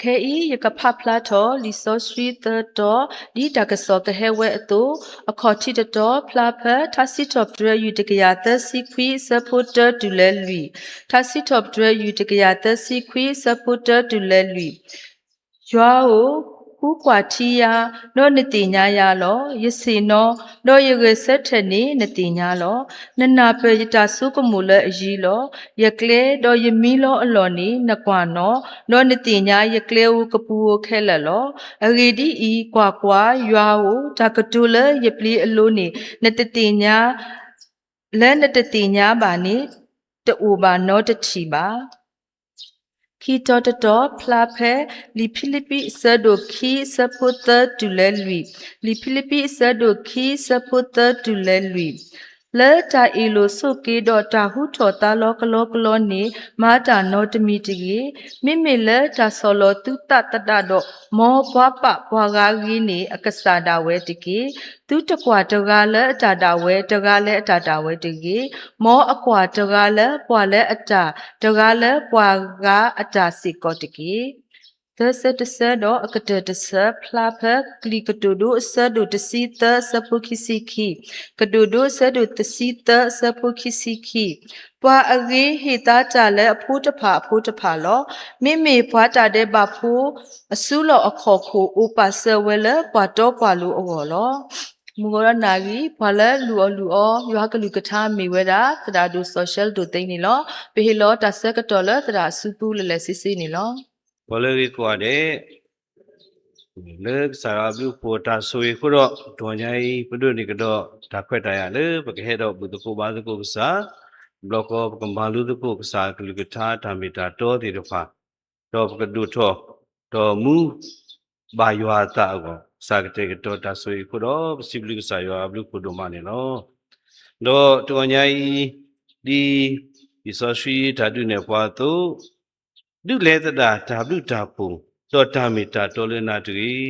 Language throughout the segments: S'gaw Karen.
ခဲအံၤယကဖးဖျါထီၣ်လံာ်စီဆှံသၢတီၤ ဒ်တၢ်ကစီၣ်ကဟဲဝဲအသိး, အခီၣ်ထံးတတီၤ ဖျါဖဲ ထါစံးထီၣ်ပတြၢၤ ယူၢ်တကယၤသၢဆံခွံ အဆၢဖိတၢတုၤလၢလွံၢ်, ထါစံးထီၣ်ပတြၢၤ ယူၢ်တကယၤသၢဆံခွံ အဆၢဖိတၢတုၤလၢလွံၢ်. ယွၤဧၢ, ဃုကွၢ်ထံယၤ, ဒီးနသ့ၣ်ညါယၤလီၤ. ယဆ့ၣ်နီၤ, ဒီးယဂဲၤဆၢထၢၣ်န့ၣ် နသ့ၣ်ညါလီၤ. နနၢ်ပၢၢ်ယတၢ်ဆိကမိၣ်လၢအယံၤလီၤ. ယကျဲ, ဒီးယမံလီၤအလီၢ်န့ၣ် နကွၢ်နီၤ, ဒီးနသ့ၣ်ညါယကျဲဧိၤကပူၤဧိၤခဲလၢာ်လီၤ. အဂ့ၢ်ဒ်အံၤ, ကွၢ်ကွၢ်, ယွၤဧၢ, တၢ်ကတိၤလၢယပျ့ၤအလိၤန့ၣ် နတသ့ၣ်ညါ, လၢနတသ့ၣ်ညါဘၣ်န့ၣ် တအိၣ်ဘၣ်နီတထံၣ်ဘၣ်. ခံတီၤတတီၤ ဖျါဖဲ လံာ်ဖံလံးပံး အဆၢဒိၣ်ခံ အဆၢဖိသၢတုၤလၢလွံၢ်, လံာ်ဖံလံးပံး အဆၢဒိၣ်ခံ အဆၢဖိသၢတုၤလၢလွံၢ်. လၢတၢ်အ့ၣ်လိာ်ဆိးက့ဒီးတၢ်ဟူထီၣ်သါလီၤကလီကလီန့ၣ် မၤတၢ်နီတမံၤတဂ့ၤ. မ့မ့ၢ်လၢတၢ်ဆီၣ်လီၤသုသးသဒၣ်ဒီး မ်ပှၤပာ်ပှၤဂၤအဂ့ၤန့ၣ် အကစၢ်ဒၣ်ဝဲတက့ၢ်. သုတကွၢ်တဂၤလၢအတၢ်ဒၣ်ဝဲ, တဂၤလၢအတၢ်ဒၣ်ဝဲတဂ့ၤ. မ်အကွၢ်တဂၤလၢပှၤလၢအတၢ်, တဂၤလၢပှၤဂၤအတၢ်စ့ၢ်ကီးတက့ၢ်. သၢဆၢတဆၢဒီးအကတၢၢ်တဆၢ ဖျါဖဲ ကလံာ်ကတိၤဒိ အဆၢဒိၣ်တဆံသၢ အဆၢဖိခံဆံခံ, ကတိၤဒိ အဆၢဒိၣ်တဆံသၢ အဆၢဖိခံဆံခံ. ပှၤအဂ့ၤဟ့ၣ်သါတၢ်လၢအဖိတဖၣ်အဖိတဖၣ်လီၤ. မ့မ့ၢ်ပှၤတၢ်ဒဲးဘးဖိ အစုလီၢ်အခီၣ်ခိၣ် အိၣ်ပာ်စၢၤဝဲလၢပှၤတီပှၤလိၤအဂီၢ်လီၤ. မုၢ်ဂီၤဒီးနၣ်ရံၣ် ပှၤလၢအလုၢ်အီၣ်လုၢ်အီ ယွၤကလုၢ်ကထါမ့ၢ်ဝဲဒၣ် သရၣ်ဒိၣ်စီၤၡဲလ်ဒိၣ်သ့န့ၣ်လီၤ. ပဟ့ၣ်လီၤတၢ်ဆၢကတီၢ်လၢသရၣ်အစုပူၤလၢလဲၣ်ဆ့ဆ့န့ၣ်လီၤ. ပှၤလၢအဂ့ၤကိးဂၤဒဲး, လၢကစၢ်ယွၤအဘျုးအဖှိၣ်တၢ်ဆိၣ်ဂ့ၤအဃိဒီး တဂီၤညါအံၤ ပဒိးန့ၢ်ကဒီးတၢ်ခွဲးတၢ်ယာ်လၢ ပကဟဲဒီးဘူၣ်သကိးဘါသကိးကစၢ်, ဘျီဃီပကမၤလိသကိးကစၢ်အကလုၢ်ကထါတၢ်မ့ၢ်တၢ်တီသ့ၣ်တဖၣ်, ဒီးပကဒိၣ်ထီၣ်, ဒီးမူ ဘၣ်ယွၤအသးအဂီၢ်, ကစၢ်ကတဲာ်ကတီၤတၢ်ဆိၣ်ဂ့ၤအဃိဒီး ပစံးဘျုးကစၢ်ယွၤအဘျုးအဖှိၣ်ဒိၣ်မးန့ၣ်လီၤ. ဒီးတဂီၤညါအံၤ, ဒ်လံာ်စီဆှံတၢ်ဒုးနဲၣ်ပှၤအသိး, ဒုးလဲၤသဒၣ်တၢ်ဘျုးတၢ်ဖှိၣ်, ဒီးတၢ်မ့ၢ်တၢ်တီလၢနၤတဂ့ၤ.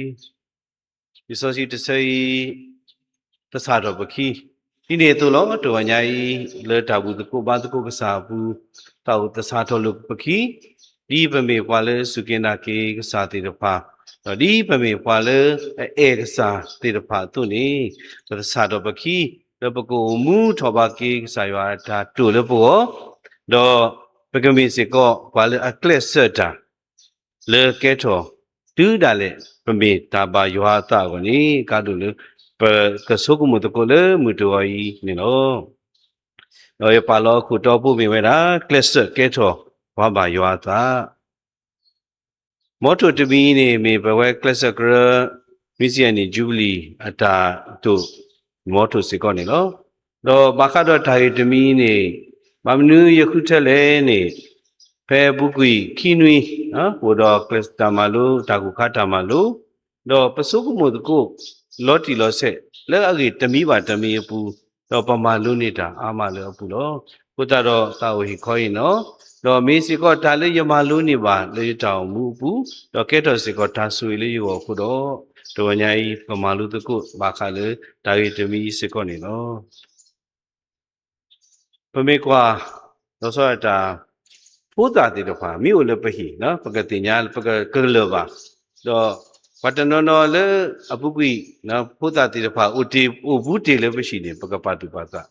လံာ်စီဆှံတဆၢအံၤ သဆၣ်ထီၣ်ပခံ, ဒ်န့ၣ်အသိးလီၤ. တဂီၤညါအံၤ လၢတၢ်ဘူၣ်သကိးဘါသကိးကစၢ်အပူၤ, တၢ်အိၣ်သဆၣ်ထီၣ်လိာ်ပခံ, ဒ်ပမ့ၢ်ပှၤလၢစူၢ်က့ၤနာ်က့ၤကစၢ်သ့ၣ်တဖၣ်, ဒီးဒ်ပမ့ၢ်ပှၤလၢအအဲၣ်ကစၢ်သ့ၣ်တဖၣ်အသိးန့ၣ်, ပသဆၣ်ထီၣ်ပခံ, လၢပကအိၣ်မူထီၣ်ဘၣ်က့ၤကစၢ်ယွၤအတၢ်တိာ်လၢပဂီၢ်, ဒီးပကမ့ၢ်စ့ၢ်ကီးပှၤလၢအကျဲးစၢးတၢ် လၢကဲထီၣ်တုၤဒၣ်လဲာ် ပမ့ၢ်တၢ်ဘၣ်ယွၤအသးအဂီၢ်န့ၣ် ကါဒိၣ်လၢ ပကဆိကမိၣ်သကိးလၢမုၢ်တဂီၤအံၤန့ၣ်လီၤ. ဒီးယပာ်လီၤအခိၣ်တီဖိမ့ၢ်ဝဲဒၣ် ကျဲးစၢးကဲထီၣ်ပှၤဘၣ်ယွၤအသး. မ်ထိၣ်တမံၤအံၤန့ၣ် မ့ၢ်ပဝဲကျဲးစၢးကရၢ မ့ၢ်စံယဲၣ်နံၣ် ယူဘလံၤအတၢ်တိာ် မ်ထိၣ်စ့ၢ်ကီးန့ၣ်လီၤ. ဒီးဘၣ်ဃးဒီးတၢ်ဂ့ၢ်တမံၤအံၤန့ၣ်, ဘၣ်မနုၤယဃုထၢလဲၣ်န့ၣ်, ဖဲအပူၤကွံာ်ခံနွံ, ပအိၣ်ဒီးကျဲးစၢးတၢ်မၤလိ, တၢ်ကိၢ်ခါတၢ်မၤလိ, ဒီးပဆိကမိၣ်သကိး လီၤတံၢ်လီၤဆဲး လၢအဂ့ၢ်တမံၤဘၣ်တမံၤအပူၤ, ဒီးပမၤလိန့ၢ်တၢ်အါမးလၢအပူၤလီၤ. အဃိသတးဒီးသးအိၣ်ဟ့ၣ်ခီအံၤနီၤ, ဒီးမ့ၢ်စ့ၢ်ကီးတၢ်လၢယမၤလိန့ၢ်ဘၣ်လၢယတၢ်အိၣ်မူအပူၤ, ဒီးကဲထီၣ်စ့ၢ်ကီးတၢ်ဆိၣ်ဂ့ၤလၢယဂီၢ်အဃိဒီး, တဂီၤညါအံၤ ပကမၤလိသကိးဘၣ်ဃးလၢတၢ်ဂ့ၢ်တမံၤအံၤစ့ၢ်ကီးန့ၣ်လီၤ. ပမ့ၢ်ကွၢ်, လီၤဆီဒၣ်တၢ်, ဖိသၣ်သ့ၣ်တဖၣ် မ့ၢ်အိၣ်လၢပဟံၣ်, ပကသ့ၣ်ညါ ပကကလၢၢ်ဘၣ်, ဒီးပှၤတနီၤနီၤလၢအပူၤကွံာ် ဖိသၣ်သ့ၣ်တဖၣ် အိၣ်တ့ၢ်အိၣ်ဘူးတ့ၢ်လၢပဟံၣ်န့ၣ် ပကပာ်သူၣ်ပာ်သး.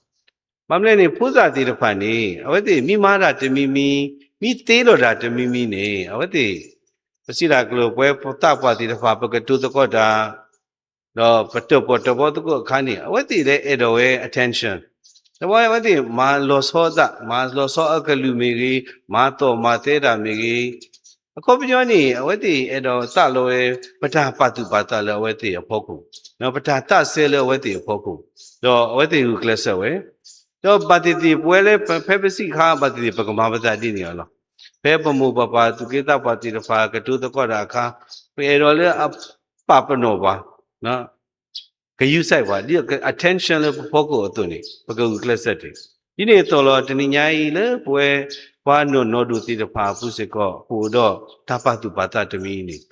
ဘၣ်မနုၤလဲၣ်န့ၣ် ဖိသၣ်သ့ၣ်တဖၣ်န့ၣ် အဝဲသ့ၣ်မ့ၢ်မၤတၢ်တမံၤမံၤ, မ့ၢ်သ့လီၤတၢ်တမံၤမံၤန့ၣ် အဝဲသ့ၣ်, ပစံးတၢ်ကလုၢ်ပဝဲသးပှၢ်သ့ၣ်တဖၣ် ပကတိၤသကိးတၢ် ဒီးပတၢၣ်ပီၣ်တၢၣ်ပီသကိးအခါန့ၣ် အဝဲသ့ၣ်လၢအဲၣ်ဒိးဝဲ attention, ဒီးအဝဲသ့ၣ်မၤလီၤဆီအသး, မၤလီၤဆီအကလုၢ်မ့ၢ်ဂ့ၤ, မၤသီၣ်မၤသဲတၢ်မ့ၢ်ဂ့ၤ, အခီပညီန့ၣ် အဝဲသ့ၣ်အဲၣ်ဒိးသးလီဝဲ ပတၢ်ပာ်သူၣ်ပာ်သးလၢအဝဲသ့ၣ်အဖီခိၣ်, ပတၢ်သးစဲလၢအဝဲသ့ၣ်အဖီခိၣ်, ဒီးအဝဲသ့ၣ်ဂုာ်ကျဲးစၢးဝဲ, ဒီးဘၣ်သ့ၣ်သ့ၣ်ပဝဲလၢ ဖဲပစံးခါ ဘၣ်သ့ၣ်သ့ၣ်ပကမၤပသးဒ်န့ၣ်အီၤလီၤ. ဖဲပမိၢ်ပပၢ်သူၣ်က့သးပှၢ်သ့ၣ်တဖၣ် ကတိၤသကိးတၢ်အခါ, ပအဲၣ်ဒိးလၢအပာ်ပနီၣ်ပှၤ, ကယူးယီၣ်ပှၤ, ဒ် attention လၢပဖီခိၣ်အသိးန့ၣ် ပကဂုာ်ကျဲးစၢးတ့ၢ်. ဒ်န့ၣ်အသိးလီၤ တနံၤညါအံၤလၢပဝဲပှၤနီၢ်နီၢ်ဒိၣ်သ့ၣ်တဖၣ်အပူၤစ့ၢ်ကီး ပအိၣ်ဒီးတၢ်ပာ်သူၣ်ပာ်သးတမံၤအံၤန့ၣ်,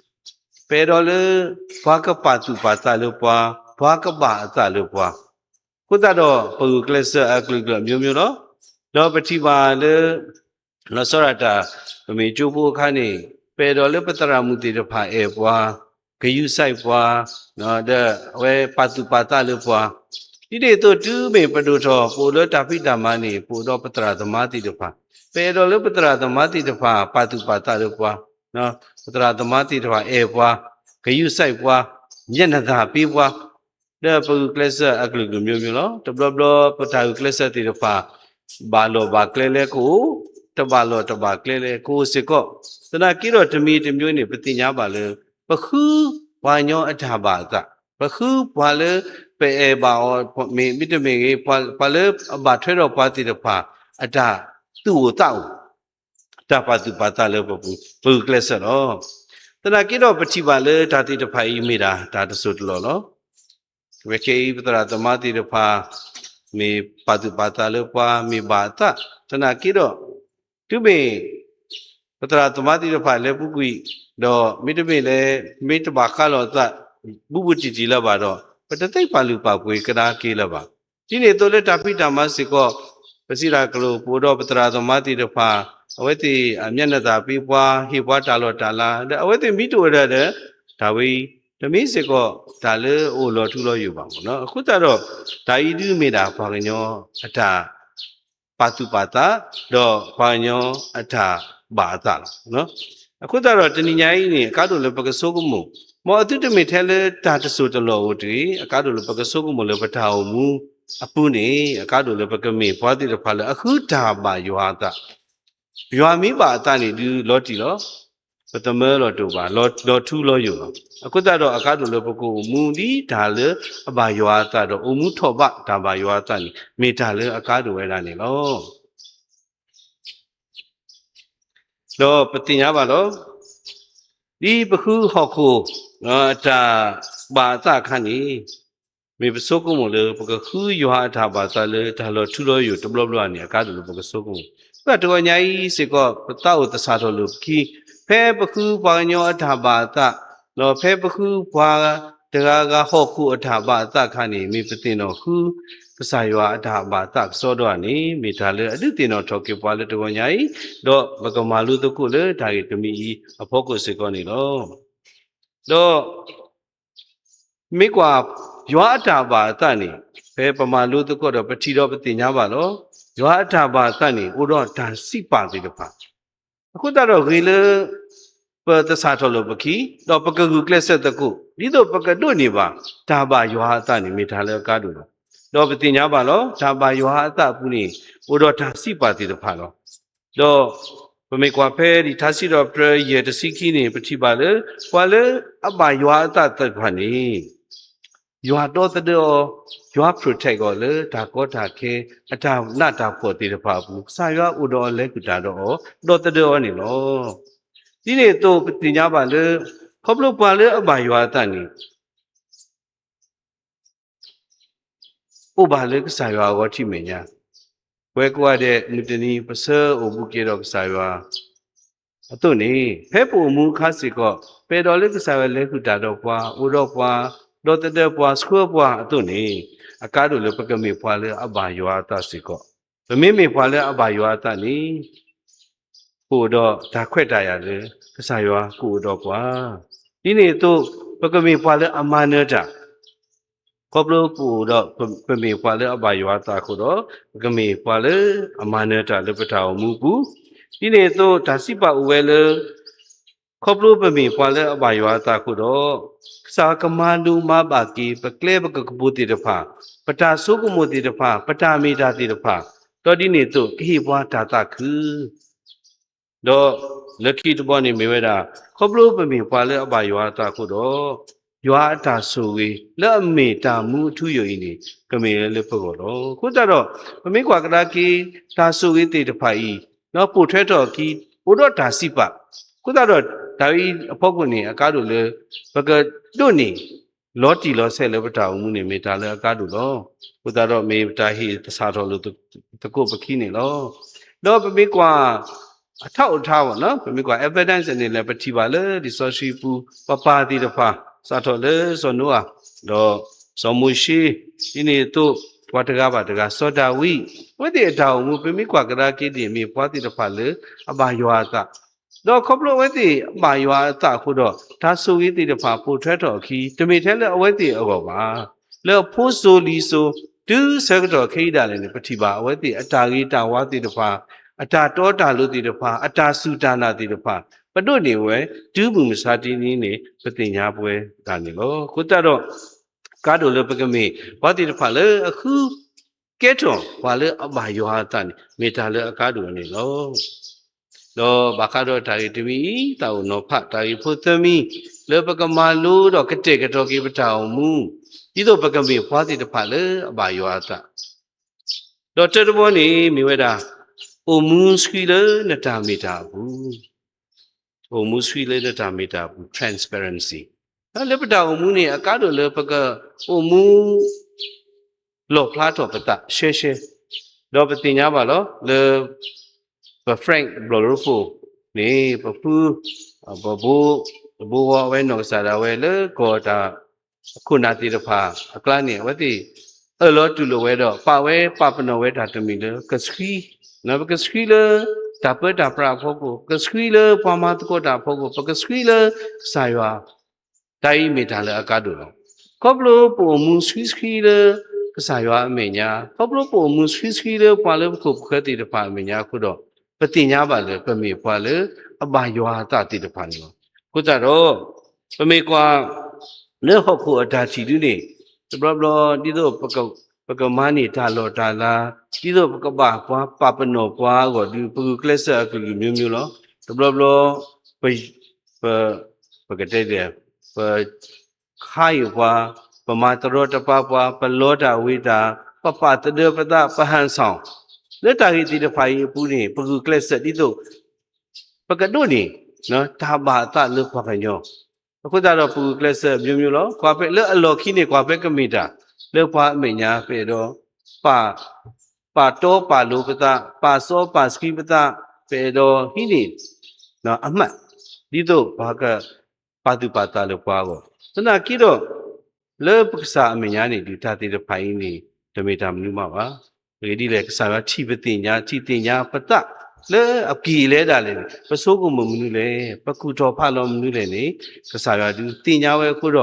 ပအဲၣ်ဒိးလၢ ပှၤကပာ်သူၣ်ပာ်သးလၢပှၤ, ပှၤကဘၣ်အသးလၢပှၤ, အဃိသတးဒီး ပဂုာ်ကျဲးစၢးအကလုာ်ကလုာ်အမျိုးမျိုးလီၤ. ဒီးပထံၣ်ဘၣ်လၢ လီၤဆီဒၣ်တၢ် ပမ့ၢ်ကၠိဖိအခါန့ၣ် ပအဲၣ်ဒိးလၢပသရၣ်မုၣ်သ့ၣ်တဖၣ်အဲၣ်ပှၤ, ဂရုစိုက်ပှၤ, ဒီးအဝဲပာ်သူၣ်ပာ်သးလၢပှၤ, ဒ်န့ၣ်အသိးတုၤမ့ၢ်ပဒိၣ်ထီၣ် ပအိၣ်လၢတၢ်ဖံးတၢ်မၤန့ၣ် ပအိၣ်ဒီးပသရၣ်သမါသ့ၣ်တဖၣ်, ပအဲၣ်ဒိးလၢပသရၣ်သမါသ့ၣ်တဖၣ် ပာ်သူၣ်ပာ်သးလၢပှၤ, ပသရၣ်သမါသ့ၣ်တဖၣ်အဲၣ်ပှၤ, ဂရုစိုက်ပှၤ, မျက်နှာသာပေးပှၤ, ဒီးပဂုာ်ကျဲးစၢးအကလုာ်ကလုာ်မျိုးမျိုးလီၤ. တဘျီဘျီပတၢ်ဂုာ်ကျဲးစၢးသ့ၣ်တဖၣ် ဘၣ်လီၢ်ဘၣ်ကျဲလၢကအိၣ်, တဘၣ်လီၢ်တဘၣ်ကျဲလၢကအိၣ်စ့ၢ်ကီး, သနာ်က့ဒီးတမံၤတမျိုးန့ၣ် ပသ့ၣ်ညါဘၣ်လၢ ပဃုပှၤကညီအတၢ်ဘၣ်အသး, ပဃုပှၤလၢပအဲၣ်ဘၣ်အီၤ, မ့တမ့ၢ်ဂ့ၤ ပှၤလၢအဘၣ်ထွဲဒီးပှၤသ့ၣ်တဖၣ် အတၢ်သူၣ်အိၣ်သးအိၣ် တၢ်ပာ်သူၣ်ပာ်သးလၢပပူၤ ပဂုာ်ကျဲးစၢးလီၤ. သနာ်က့ဒီးပထံၣ်ဘၣ်လၢတၢ်သ့ၣ်တဖၣ်အံၤမ့ၢ်ဒၣ်တၢ်တစိၢ်တလီၢ်လီၤ. ဝဲခဲအံၤပသရၣ်သမါသ့ၣ်တဖၣ် မ့ၢ်ပာ်သူၣ်ပာ်သးလၢပှၤမ့ၢ်ဘၣ်အသး, သနာ်က့ဒီး တုၤမ့ၢ် ပသရၣ်သမါသ့ၣ်တဖၣ်လဲၤပူၤကွံာ်, ဒီးမ့တမ့ၢ်လၢ မ့ၢ်တဘၣ်ဃးလိာ်သး ဘူးဘူးတံၢ်တံၢ်လၢၤဘၣ်ဒီး ပတသ့ပာ်လုၢ်ပာ်ပှ့ၤကဒါက့ၤလၢၤဘၣ်. ဒ်န့ၣ်အသိးလၢတၢ်ဖံးတၢ်မၤစ့ၢ်ကီး ပစံးတၢ်ကတိၤ ပအိၣ်ဒီးပသရၣ်သမါသ့ၣ်တဖၣ် အဝဲသ့ၣ်အမျက်နှာသာပေးပှၤ ဟ့ၣ်ပှၤတၢ်လီၢ်တၢ်လၤ ဒီးအဝဲသ့ၣ်မ့ၢ်တအိၣ်ဒီး တၢ်ဝဲအံၤ တမ့ၢ်စ့ၢ်ကီးတၢ်လၢအအိၣ်လီၤထူလီၤယိာ်ဘၣ်မ့ၢ်နီၤ. အဃိသတးဒီး တၢ်အံၤဒုးမ့ၢ်ဒၣ်ပှၤကညီအတၢ် ပာ်သူၣ်ပာ်သး ဒီးပှၤကညီအတၢ်ဘၣ်အသးလီၤ. အဃိသတးဒီးတနံၤညါအံၤန့ၣ် အကါဒိၣ်လၢပကဆိကမိၣ်, မ်အသုတမ့ၢ်ထဲလၢတၢ်တစိၢ်တလီၢ်အိၣ်တဂ့ၤ, အကါဒိၣ်လၢပကဆိကမိၣ်လၢပတၢ်အိၣ်မူအပူၤန့ၣ် အကါဒိၣ်လၢပကမ့ၢ်ပှၤသ့ၣ်တဖၣ်လၢအဃုတၢ်ဘၣ်ယွၤအသး ယွၤမ့ၢ်ဘၣ်အသးန့ၣ်ဒုးလီၤတံၢ်လီၤ, ပသမၢလီၤတိာ်ဘၣ်, လီၤထူလီၤယိာ်လီၤ. အဃိသတးဒီး အကါဒိၣ်လၢပကအိၣ်မူဒ်တၢ်လၢအဘၣ်ယွၤအသးဒီး အိၣ်မူထီၣ်ဘးတၢ်ဘၣ်ယွၤအသးန့ၣ် မ့ၢ်တၢ်လၢအကါဒိၣ်ဝဲဒၣ်န့ၣ်လီၤ. ဒီးပသ့ၣ်ညါဘၣ်လီၤ. ဒ်ပဃုဟီၣ်ခိၣ်အတၢ်ဘၣ်အသးအခါန့ၣ် မ့ၢ်ပဆိကမိၣ်လၢ ပကဃုယွၤအတၢ်ဘၣ်အသးလၢတၢ်လီၤထူလီၤယိာ်တဘျီဘျီန့ၣ် အကါဒိၣ်လၢပကဆိကမိၣ်. ဘၣ်တဂီၤညါအံၤစ့ၢ်ကီး ပသးအိၣ်သဆၣ်ထီၣ်လိာ်ပခံ, ဖဲပဃုပှၤကညီအတၢ်ဘၣ်အသး, ဒီးဖဲပဃုပှၤတဂၤဂၤဟီၣ်ခိၣ်အတၢ်ဘၣ်အသးအခါန့ၣ် မ့ၢ်ပသ့ၣ်နီၣ်ဃု ကစၢ်ယွၤအတၢ်ဘၣ်အသးကစီဒီဧါန့ၣ် မ့ၢ်တၢ်လၢအဒုးသ့ၣ်နီၣ်ထီၣ်က့ၤပှၤလၢတဂီၤညါအံၤ, ဒီးပကမၤလိသကိးလၢတၢ်ဂ့ၢ်တမံၤအံၤအဖီခိၣ်စ့ၢ်ကီးန့ၣ်လီၤ. ဒီး မ့ၢ်ကွၢ် ယွၤအတၢ်ဘၣ်အသးန့ၣ် ဖဲပမၤလိသကိးဒီးပထံၣ်ဒီးပသ့ၣ်ညါဘၣ်လီၤ. ယွၤအတၢ်ဘၣ်အသးန့ၣ် အိၣ်ဒီးတၢ်စံးပာ်သ့ၣ်တဖၣ် အဃိသတးဒီးဂ့ၤလၢ ပသဆၣ်ထီၣ်လိာ်ပခံ, ဒီးပကဂုာ်ကျဲးစၢးသကိး ဒ်သိးပကဒိးန့ၢ်ဘၣ် တၢ်ဘၣ်ယွၤအသးန့ၣ် မ့ၢ်တၢ်လၢအကါဒိၣ်လီၤ. ဒီးပသ့ၣ်ညါဘၣ်လီၤ. တၢ်ဘၣ်ယွၤအသးအပူၤန့ၣ် အိၣ်ဒီးတၢ်စံးပာ်သ့ၣ်တဖၣ်လီၤ. ဒီး ပမ့ၢ်ကွၢ်ဖဲလံာ်ထါစံးထီၣ်ပတြၢၤယဲၢ်တဆံခံန့ၣ် ပထံၣ်ဘၣ်လၢ ပှၤလၢအဘၣ်ယွၤအသးသ့ၣ်တဖၣ်န့ၣ် ယွၤဒီသဒၢအီၤ, ယွၤ protect အီၤလၢတၢ်ကီတၢ်ခဲ အတၢ်နးတၢ်ဖှီၣ်သ့ၣ်တဖၣ်အပူၤ ကစၢ်ယွၤအိၣ်ဒီးအီၤ လဲၤဃုာ်တၢ်ဒီးအီၤ ဒီသဒၢအီၤန့ၣ်လီၤ. ဒ်န့ၣ်အသိးပသ့ၣ်ညါဘၣ်လၢ ခီဖျိပှၤလၢအဘၣ်ယွၤအသးန့ၣ် အိၣ်ဘၣ်လၢကစၢ်ယွၤအဂီၢ်ထံးမဲာ်ညါ, ပဝဲကိးဂၤဒဲး မုၢ်တနံၤပဆၢအိၣ်ဘူးက့ၤဒီးကစၢ်ယွၤအသိးန့ၣ် ဖဲပအိၣ်မူအခါစ့ၢ်ကီး ပအဲၣ်ဒိးလၢကစၢ်ယွၤလဲၤဃုာ်တၢ်ဒီးပှၤ, အိၣ်ဒီးပှၤ, ဒီသဒၢပှၤ, ဆှၢပှၤအသိးန့ၣ် အကါဒိၣ်လၢပကမ့ၢ်ပှၤလၢအဘၣ်ယွၤအသးစ့ၢ်ကီး. ပမ့မ့ၢ်ပှၤလၢအဘၣ်ယွၤအသးန့ၣ် ပအိၣ်ဒီးတၢ်ခွဲးတၢ်ယာ်လၢ ကစၢ်ယွၤကအိၣ်ဒီးပှၤ, ဒ်န့ၣ်အသိး ပကမ့ၢ်ပှၤလၢအမၤနၢၤတၢ်, ခီဖျိပအိၣ်ဒီး ပမ့ၢ်ပှၤလၢအဘၣ်ယွၤအသးအဃိဒီး ပကမ့ၢ်ပှၤလၢအမၤနၢၤတၢ်လၢပတၢ်အိၣ်မူအပူၤ, ဒ်န့ၣ်အသိးတၢ်စံးပာ်အိၣ်ဝဲလၢ ခီဖျိပမ့ၢ်ပှၤလၢအဘၣ်ယွၤအသးအဃိဒီး ကစၢ်ယွၤကမၤလိမၤဘၣ်က့ၤ ပကျဲပကကပူၤသ့ၣ်တဖၣ်, ပတၢ်ဆိကမိၣ်သ့ၣ်တဖၣ်, ပတၢ်မ့ၢ်တၢ်သ့ၣ်တဖၣ်, ဒီးဒ်န့ၣ်အသိးကဟ့ၣ်ပှၤတၢ်သးခု ဒီးလၢခံတဘီန့ၣ်မ့ၢ်ဝဲဒၣ် ခီဖျိပမ့ၢ်ပှၤလၢအဘၣ်ယွၤအသးအဃိဒီး ယွၤအတၢ်ဆိၣ်ဂ့ၤလၢအမ့ၢ်တၢ်မူအထူအယိာ်အံၤန့ၣ် ကမ့ၢ်ဝဲလၢပဂီၢ်လီၤ. အဃိသတးဒီး ပမ့ၢ်ကွၢ်ကဒါက့ၤ တၢ်ဆိၣ်ဂ့ၤသ့ၣ်တဖၣ်အံၤ ပိာ်ထွဲထီၣ်အခံ အိၣ်ဒီးတၢ်စံးပာ်, အဃိသတးဒီး တၢ်အံၤအဖီခိၣ်န့ၣ် အကါဒိၣ်လၢ ပကဒိးန့ၢ် လီၤတံၢ်လီၤဆဲးလၢပတၢ်အိၣ်မူန့ၣ် မ့ၢ်တၢ်လၢအကါဒိၣ်လီၤ. အဃိသတးဒီး မ့ၢ်ပတၢ်ဟ့ၣ်သဆၣ်ထီၣ်လိာ်သကိးပခံန့ၣ်လီၤ. ဒီးပမ့ၢ်ကွၢ် အထးအိၣ်ထါဘၣ်နီၤ, ပမ့ၢ်ကွၢ် evidence န့ၣ်လဲၣ် ပထံၣ်ဘၣ်လၢလံာ်စီဆှံပူၤ ပပၢ်သ့ၣ်တဖၣ် စးထီၣ်လၢစီၤနိအၤ ဒီးစီၤမိၤၡ့, ဒ်န့ၣ်အသိး ပှၤတဂၤဘၣ်တဂၤ စီၤဒၤဝံး, အဝဲသ့ၣ်အတၢ်အိၣ်မူ ပမ့ၢ်ကွၢ်ကဒါက့ၤန့ၣ် မ့ၢ်ပှၤသ့ၣ်တဖၣ်လၢအဘၣ်ယွၤအသး ဒီးခီဖျိအဝဲသ့ၣ်ဘၣ်ယွၤအသးအဃိဒီး တၢ်ဆိၣ်ဂ့ၤသ့ၣ်တဖၣ်ပိာ်ထွဲထီၣ်အခံ တမ့ၢ်ထဲလၢအဝဲသ့ၣ်အဂီၢ်ဘၣ်, လၢအဖိစိၤလံၤစိၤ တုၤဆၢကတီၢ်ခဲအံၤဒၣ်လဲာ်န့ၣ် ပထံၣ်ဘၣ်အဝဲသ့ၣ်အတၢ်ဂ့ၤတၢ်ဝါသ့ၣ်တဖၣ်, အတၢ်တီတၢ်လိၤသ့ၣ်တဖၣ်, အတၢ်စူၢ်တၢ်နာ်သ့ၣ်တဖၣ် ပဒိးန့ၢ်ဝဲ တုၤမုၢ်မဆါတနံၤန့ၣ် ပသ့ၣ်ညါပဝဲဒၣ်န့ၣ်လီၤ. အဃိသတးဒီး ကါဒိၣ်လၢပကမ့ၢ်ပှၤသ့ၣ်တဖၣ်လၢအဃုကဲထီၣ်ပှၤလၢအဘၣ်ယွၤအသးန့ၣ် မ့ၢ်တၢ်လၢအကါဒိၣ်န့ၣ်လီၤ. ဒီးဘၣ်ဃးဒီးတၢ်ဂ့ၢ်တမံၤအံၤ သးအိၣ်နီၤဖးတၢ်ဂ့ၢ်ဖိသၢမံၤ လၢပကမၤလိဒီးကတဲာ်ကတီၤက့ၤပတၢ်အိၣ်မူ ဒ်သိးပကမ့ၢ်ပှၤသ့ၣ်တဖၣ်လၢအဘၣ်ယွၤအသး ဒီးတၢတဘီန့ၣ်မ့ၢ်ဝဲဒၣ် အိၣ်မူဆှံလၢနတၢ်မ့ၢ်တၢ်အပူၤ, အိၣ်မူဆှံလၢနတၢ်မ့ၢ်တၢ်အပူၤ transparency လၢပတၢ်အိၣ်မူန့ၣ် အကါဒိၣ်လၢပကအိၣ်မူ လီၣ်ဖျါထီၣ်ပသးရှဲရှဲ, ဒီးပသ့ၣ်ညါဘၣ်လီၤ လၢ ပ Frank ဘျီၣ်ရိဖှိၣ်န့ၣ် ပဖု ပဘိ ပဘိဝီအဝဲနီၢ်ကစၢ်ဒၣ်ဝဲလၢကီၢ်တၢ် အခိၣ်နၢ်သ့ၣ်တဖၣ်အကျါန့ၣ် အဝဲသ့ၣ်အၢၣ်လီၤတူၢ်လိာ်ဝဲဒီး ပာ်ဝဲပာ်ပနီၣ်ဝဲတၢ်တမံၤလၢကဆှံ, ပကဆှံလၢတၢ်ပၢတၢ်ပြးအဖီခိၣ်, ပကဆှံလၢပှၤမၤသကိးတၢ်အဖီခိၣ်, ပကဆှံလၢကစၢ်ယွၤ တၢ်အံၤမ့ၢ်တၢ်လၢအကါဒိၣ်လီၤ. ခီဖျိပအိၣ်မူဆှံဆှံလၢကစၢ်ယွၤအမဲာ်ညါ, ခီဖျိပအိၣ်မူဆှံဆှံလၢပှၤလၢပခိၣ်ပဃၢၤသ့ၣ်တဖၣ်အမဲာ်ညါအဃိဒီး ပသ့ၣ်ညါဘၣ်လၢပမ့ၢ်ပှၤလၢအဘၣ်ယွၤအသးသ့ၣ်တဖၣ်န့ၣ်လီၤ. အဃိသတးဒီး ပမ့ၢ်ကွၢ် လၢဟီၣ်ခိၣ်အတၢ်ထံၣ်ဒုန့ၣ် တဘျီဘျီ ဒ်သိး ပကမၤန့ၢ်တၢ်လီၢ်တၢ်လၤ, ဒ်သိးပကဘၣ်ပှၤပာ်ပနီၣ်ပှၤအဂီၢ်ဒု ပဂုာ်ကျဲးစၢးအကလုာ်ကလုာ်မျိုးမျိုးလီၤ. တဘျီဘျီ ပ ပ ပကတဲဒ်လဲၣ် ပခါအံၤပှၤ, ပမၤတရီတပါပှၤ, ပလီတၢ်ဝ့ၤတၢ်, ပပာ်သဒၢပသး ပဟန်ဆောင် လၢတၢ်ဂ့ၢ်သ့ၣ်တဖၣ်အံၤအပူၤန့ၣ် ပဂုာ်ကျဲးစၢးဒ်သိး ပကဒိးန့ၢ် တၢ်ဘၣ်အသးလၢပှၤကညီ, အဃိသတးဒီးပဂုာ်ကျဲးစၢးမျိုးမျိုးလီၤ. ကွၢ်ဖဲလၢအလီၢ်ခံန့ၣ် ကွၢ်ဖဲကမ့ၢ်တၢ် လၢပှၤအမဲာ်ညါ ပအဲၣ်ဒိး ပာ် ပာ်တီပာ်လိၤပသး, ပာ်စီပာ်ဆှံပသး, ပအဲၣ်ဒိးဟံးန့ၢ် အမှတ် ဒ်သိးပှၤက ပာ်သူၣ်ပာ်သးလၢပှၤအဂီၢ်, သနာ်က့ဒီး လၢပကစၢ်အမဲာ်ညါန့ၣ်ဒုး တၢ်သ့ၣ်တဖၣ်အံၤန့ၣ် တမ့ၢ်တၢ်မနုၤမးဘၣ်. အဂ့ၢ်ဒ်လဲၣ် ကစၢ်ယွၤထံၣ်ပသ့ၣ်ညါ, ထံၣ်သ့ၣ်ညါပသး လၢအကံၢ်အလဲဒၣ်လဲာ်န့ၣ် ပဆိကမိၣ်မနုၤလဲၣ်, ပကူၣ်ထီၣ်ဖးလီၤမနုၤလဲၣ်န့ၣ် ကစၢ်ယွၤဒုးသ့ၣ်ညါဝဲအဃိဒီး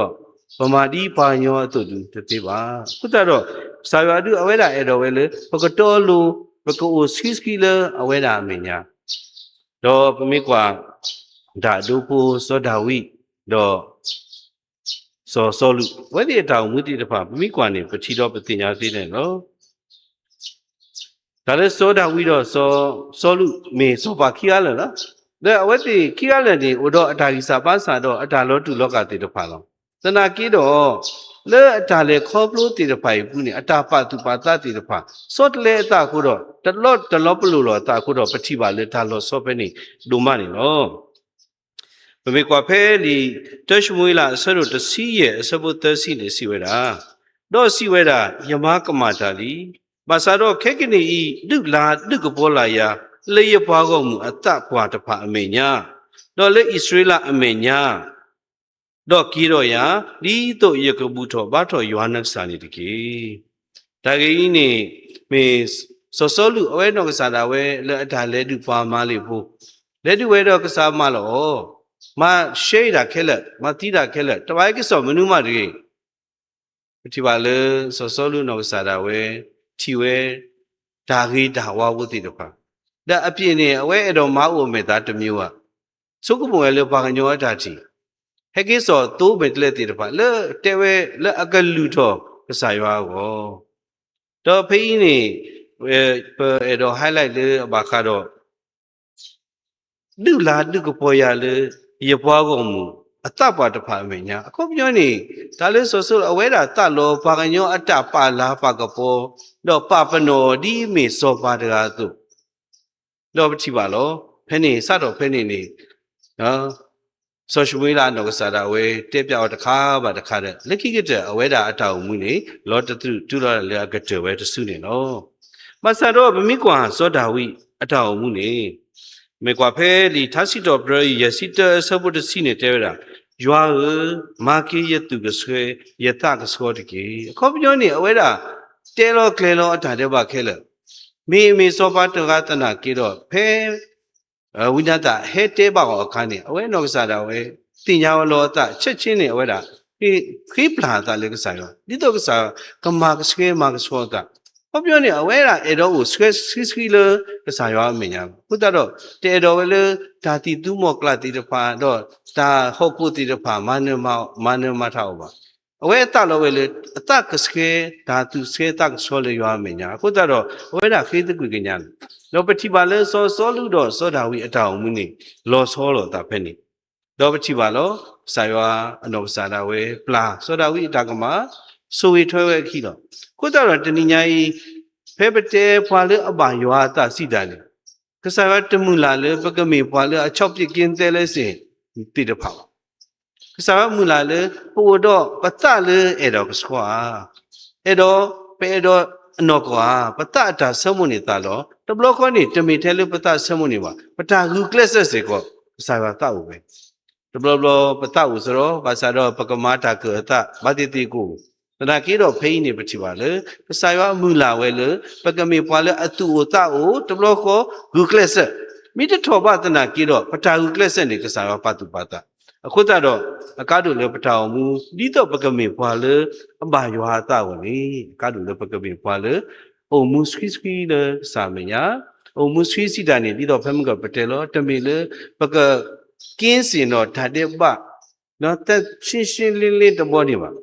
ပမၤဒ်ပှၤကညီအသိးဒုးတသ့ဘၣ်. အဃိသတးဒီး ကစၢ်ယွၤဒုးအဝဲဒၣ်အဲၣ်ဒိးဝဲလၢ ပကတီလိၤ ပကအိၣ်ဆှံဆှံလၢအဝဲဒၣ်အမဲာ်ညါ ဒီးပမ့ၢ်ကွၢ် တၢ်အဒိဖိစီၤဒၤဝံး ဒီး စီၤစီလူး အဝဲသ့ၣ်အတၢ်အိၣ်မူသ့ၣ်တဖၣ် ပမ့ၢ်ကွၢ်န့ၣ် ပထံၣ်ဒီးပသ့ၣ်ညါသ့န့ၣ်လီၤ. တၢ်လၢစီၤဒၤဝံးဒီးစီၤစီလူး မ့ၢ်စီၤပၤခံဂၤလၢာ်လီၤ. ဒီးအဝဲသ့ၣ်ခံဂၤလၢာ်န့ၣ် အိၣ်ဒီးအတၢ်ဂံၢ်စၢ်ဘါစၢ်ဒီးအတၢ်လီၤတူာ်လီၤကာ်သ့ၣ်တဖၣ်လီၤ. သနာ်က့ဒီး လၢအတၢ်လဲၤခီဖျိသ့ၣ်တဖၣ်အံၤအပူၤန့ၣ် အတၢ်ပာ်သူၣ်ပာ်သးသ့ၣ်တဖၣ် ဆီတလဲအသးအဃိဒီး တလီတလီပလိာ်လီၤအသးအဃိဒီး ပထံၣ်ဘၣ်လၢတၢ်လီၤဆီဖဲန့ၣ် ဒိၣ်မးန့ၣ်လီၤ. ပမ့ၢ်ကွၢ်ဖဲလံာ် တၢၡမူၤအ့လး အဆၢဒိၣ်တဆံယဲၢ် အဆၢဖိသၢဆံန့ၣ် စံးဝဲဒၣ်, ဒီးစံးဝဲဒၣ်, ယမၤကမၣ်တၢ်လံ. ဘၣ်ဆၣ်ဒီးခဲကနံၣ်အံၤ ဒုးလၤဒုးကပီၤလၢ်ယၤ လၢယပှၤဂီၢ်မုၢ်အသးပှၢ်တဖၣ်အမဲာ်ညါ, ဒီးလၢအံၣ်စရ့လးအမဲာ်ညါ ဒီးက့ၤဒီးယၤ, ဒ်သိးယကဘူၣ်ထီၣ်ဘါထီၣ်ယွၤနကစၢ်န့ၣ်တက့ၢ်. တၢ်ဂ့ၢ်အံၤန့ၣ် မ့ၢ်စီၤစီလူးအဝဲနီၢ်ကစၢ်ဒၣ်ဝဲလၢအတၢ်လဲၤဒုးပှၤအမၤလ့းဖိ, လဲၤဒုးဝဲဒီးကစၢ်မၢလီၤအီၤ, မၤရှဲအံၤတၢ်ခဲလၢာ်, မၤသံတၢ်ခဲလၢာ်, တဘၣ်ဟဲက့ၤစိာ်မနုၤမးတဂ့ၤ ပထံၣ်ဘၣ်လၢ စီၤစီလူးနီၢ်ကစၢ်ဒၣ်ဝဲ ထံၣ်ဝဲ တၢ်ဂ့ၤတၢ်ဝါဖိသ့ၣ်တဖၣ်, ဒီးအပျ့ၤန့ၣ် အဝဲအဲၣ်ဒိးမၤအိၣ်အမဲာ်သးတမံၤဘၣ်, ဆိကမိၣ်ဝဲလၢပှၤကညီအတၢ်ထံၣ်, ဟဲက့ၤစိာ်သိမဲာ်တဲးလဲးသ့ၣ်တဖၣ် လၢတဲဝဲလၢအကလုၢ်ထီၣ်ကစၢ်ယွၤအဂီၢ်, ဒီးဖဲအံၤန့ၣ် ပအဲၣ်ဒိး highlight လၢအဘၣ်ဃးဒီး ဒုးလၤဒုးကပီၤယၤလၢ ယပှၤဂီၢ်မုၢ်အသးပှၢ်တဖၣ်အမဲာ်ညါ, အခီပညီန့ၣ် တၢ်လၢစီၤစီလူးအဝဲဒၣ်သးလီပှၤကညီအတၢ်ပာ်လၤပာ်ကပီၤ, ဒီးပာ်ပနီၣ်အီၤဒ်အမ့ၢ်စီၤပၤတဂၤအသိး, ဒီးပထံၣ်ဘၣ်လီၤ. ဖဲန့ၣ် စးထီၣ်ဖဲန့ၣ်န့ၣ် စီၤၡမူၤအ့လးအနီၢ်ကစၢ်ဒၣ်ဝဲ တဲပျးအီၤတခါဘၣ်တခါဒီး လၢခံကတၢၢ်အဝဲဒၣ်အတၢ်အိၣ်မူန့ၣ် လီၤတသရူးတုၤလီၤလၢအကတၢၢ်ဝဲတစုန့ၣ်လီၤ. ဘၣ်ဆၣ်ဒီးပမ့ၢ်ကွၢ်စီၤဒၤဝံးအတၢ်အိၣ်မူန့ၣ် မ့ၢ်ကွၢ်ဖဲလံာ်ထါစံးထီၣ်ပတြၢၤ ယဲၢ်ဆံတၢ အဆၢဖိတဆံန့ၣ်တဲဝဲဒၣ်, ယွၤဧၢ, မၤက့ၤယသူၣ်ကဆှီ ယသးကဆှီတက့ၢ်. အခီပညီန့ၣ် အဝဲဒၣ်တဲလီၤကျဲၤလီၤအတၢ်ဒဲးဘးခဲလၢာ်, မ့ၢ်အမ့ၢ်စီၤပၤတဂၤသနာ်က့ဒီး ဖဲ ဝံနၤသၣ်ဟဲတဲဘၣ်အီၤအခါန့ၣ် အဝဲနီၢ်ကစၢ်ဒၣ်ဝဲ သ့ၣ်ညါဝဲလီၤအသး ဆၢဆ့န့ၣ် အဝဲဒၣ် ဃ့ပျၢ်အသးလၢကစၢ်ယွၤ ဒ်သိးကစၢ်ယွၤကမၤကဆှဲမၤကဆှီအသး ခီပညီန့ၣ် အဝဲဒၣ်အဲၣ်ဒိးအိၣ်ဆှဲဆှံဆှံလၢကစၢ်ယွၤအမဲာ်ညါ အဃိသတးဒီး တအဲၣ်ဒိးဝဲလၢ တၢ်သံၣ်သူမီၢ်ကျၢ်သ့ၣ်တဖၣ် ဒီးတၢ်ဟီၣ်ခိၣ်သ့ၣ်တဖၣ် မၤနၢၤမၤထးအီၤဘၣ်. အဝဲအသးလီၤဝဲလၢ အသးကဆှဲ တၢ်သူၣ်ဆှဲသးကဆှီလၢယွၤအမဲာ်ညါ အဃိသတးဒီး အဝဲဒၣ်ဃ့သကွံာ်ကညးန့ၣ် ဒီးပထံၣ်ဘၣ်လၢစီၤစီလူးဒီးစီၤဒၤဝံးအတၢ်အိၣ်မူန့ၣ် လီၤဆီလီၤအသးဖဲန့ၣ် ဒီးပထံၣ်ဘၣ်လီၤ ကစၢ်ယွၤအနီၢ်ကစၢ်ဒၣ်ဝဲ ပျၢ်စီၤဒၤဝံးအတၢ်ကမၣ် ဆိၣ်ဂ့ၤထွဲဝဲအခံလီၤ. အဃိသတးဒီးတနံၤညါအံၤ ဖဲပတဲပှၤလၢအဘၣ်ယွၤအသးစံးတၢ်န့ၣ် ကစၢ်ယွၤတမုၢ်လၢ်လၢပကမ့ၢ်ပှၤလၢအဆီၣ်ဖျံးက့ၤသဲလဲစ့ၢ်သ့ၣ်တဖၣ်ဘၣ်. ကစၢ်ယွၤမုၢ်လၢ်လၢ ပအိၣ်ဒီးပသးလၢအဲၣ်ဒိးကဆှီဧါ, အဲၣ်ဒိး ပအဲၣ်ဒိးအနီၢ်ကီၢ်ဧါ, ပသးအတၢ်ဆၢမိၣ်န့ၢ်သးလီၤ. တဘျီဃီန့ၣ် တမ့ၢ်ထဲလၢပသးဆၢမိၣ်န့ၢ်ဘၣ်, ပတၢ်ဂုာ်ကျဲးစၢးစ့ၢ်ကီး ကစၢ်ယွၤသးအိၣ်ဝဲ တဘျီဘျီပသးအိၣ်စရီ ဘၣ်ဆၣ်ဒီးပကမၤတၢ်ကၢၣ်အသး ဘၣ်သ့ၣ်သ့ၣ်ကအိၣ်, သနာ်က့ဒီးဖဲအံၤန့ၣ်ပထံၣ်ဘၣ်လၢ ကစၢ်ယွၤမုၢ်လၢ်ဝဲလၢ ပကမ့ၢ်ပှၤလၢအသူၣ်အိၣ်သးအိၣ် တဘျီဃီဂုာ်ကျဲးစၢး, မ့ၢ်တထီၣ်ဘၣ်သနာ်က့ဒီး ပတၢ်ဂုာ်ကျဲးစၢးန့ၣ် ကစၢ်ယွၤပာ်သူၣ်ပာ်သး, အဃိသတးဒီး အကါဒိၣ်လၢပတၢ်အိၣ်မူ ဒ်သိးပကမ့ၢ်ပှၤလၢအဘၣ်ယွၤအသးအဂီၢ်န့ၣ် အကါဒိၣ်လၢပကမ့ၢ်ပှၤလၢ အိၣ်မူဆှံဆှံလၢကစၢ်အမဲာ်ညါ, အိၣ်မူဆှံစံးတၢ်န့ၣ် ဒ်သိးဖဲမုၢ်ကပတဲလီၤ တမ့ၢ်လၢ ပကက့စ့ၣ်နီၤတၢ်ဒဲးဘး သၢရှ့ရှ့လ့လ့တဘီန့ၣ်ဘၣ်.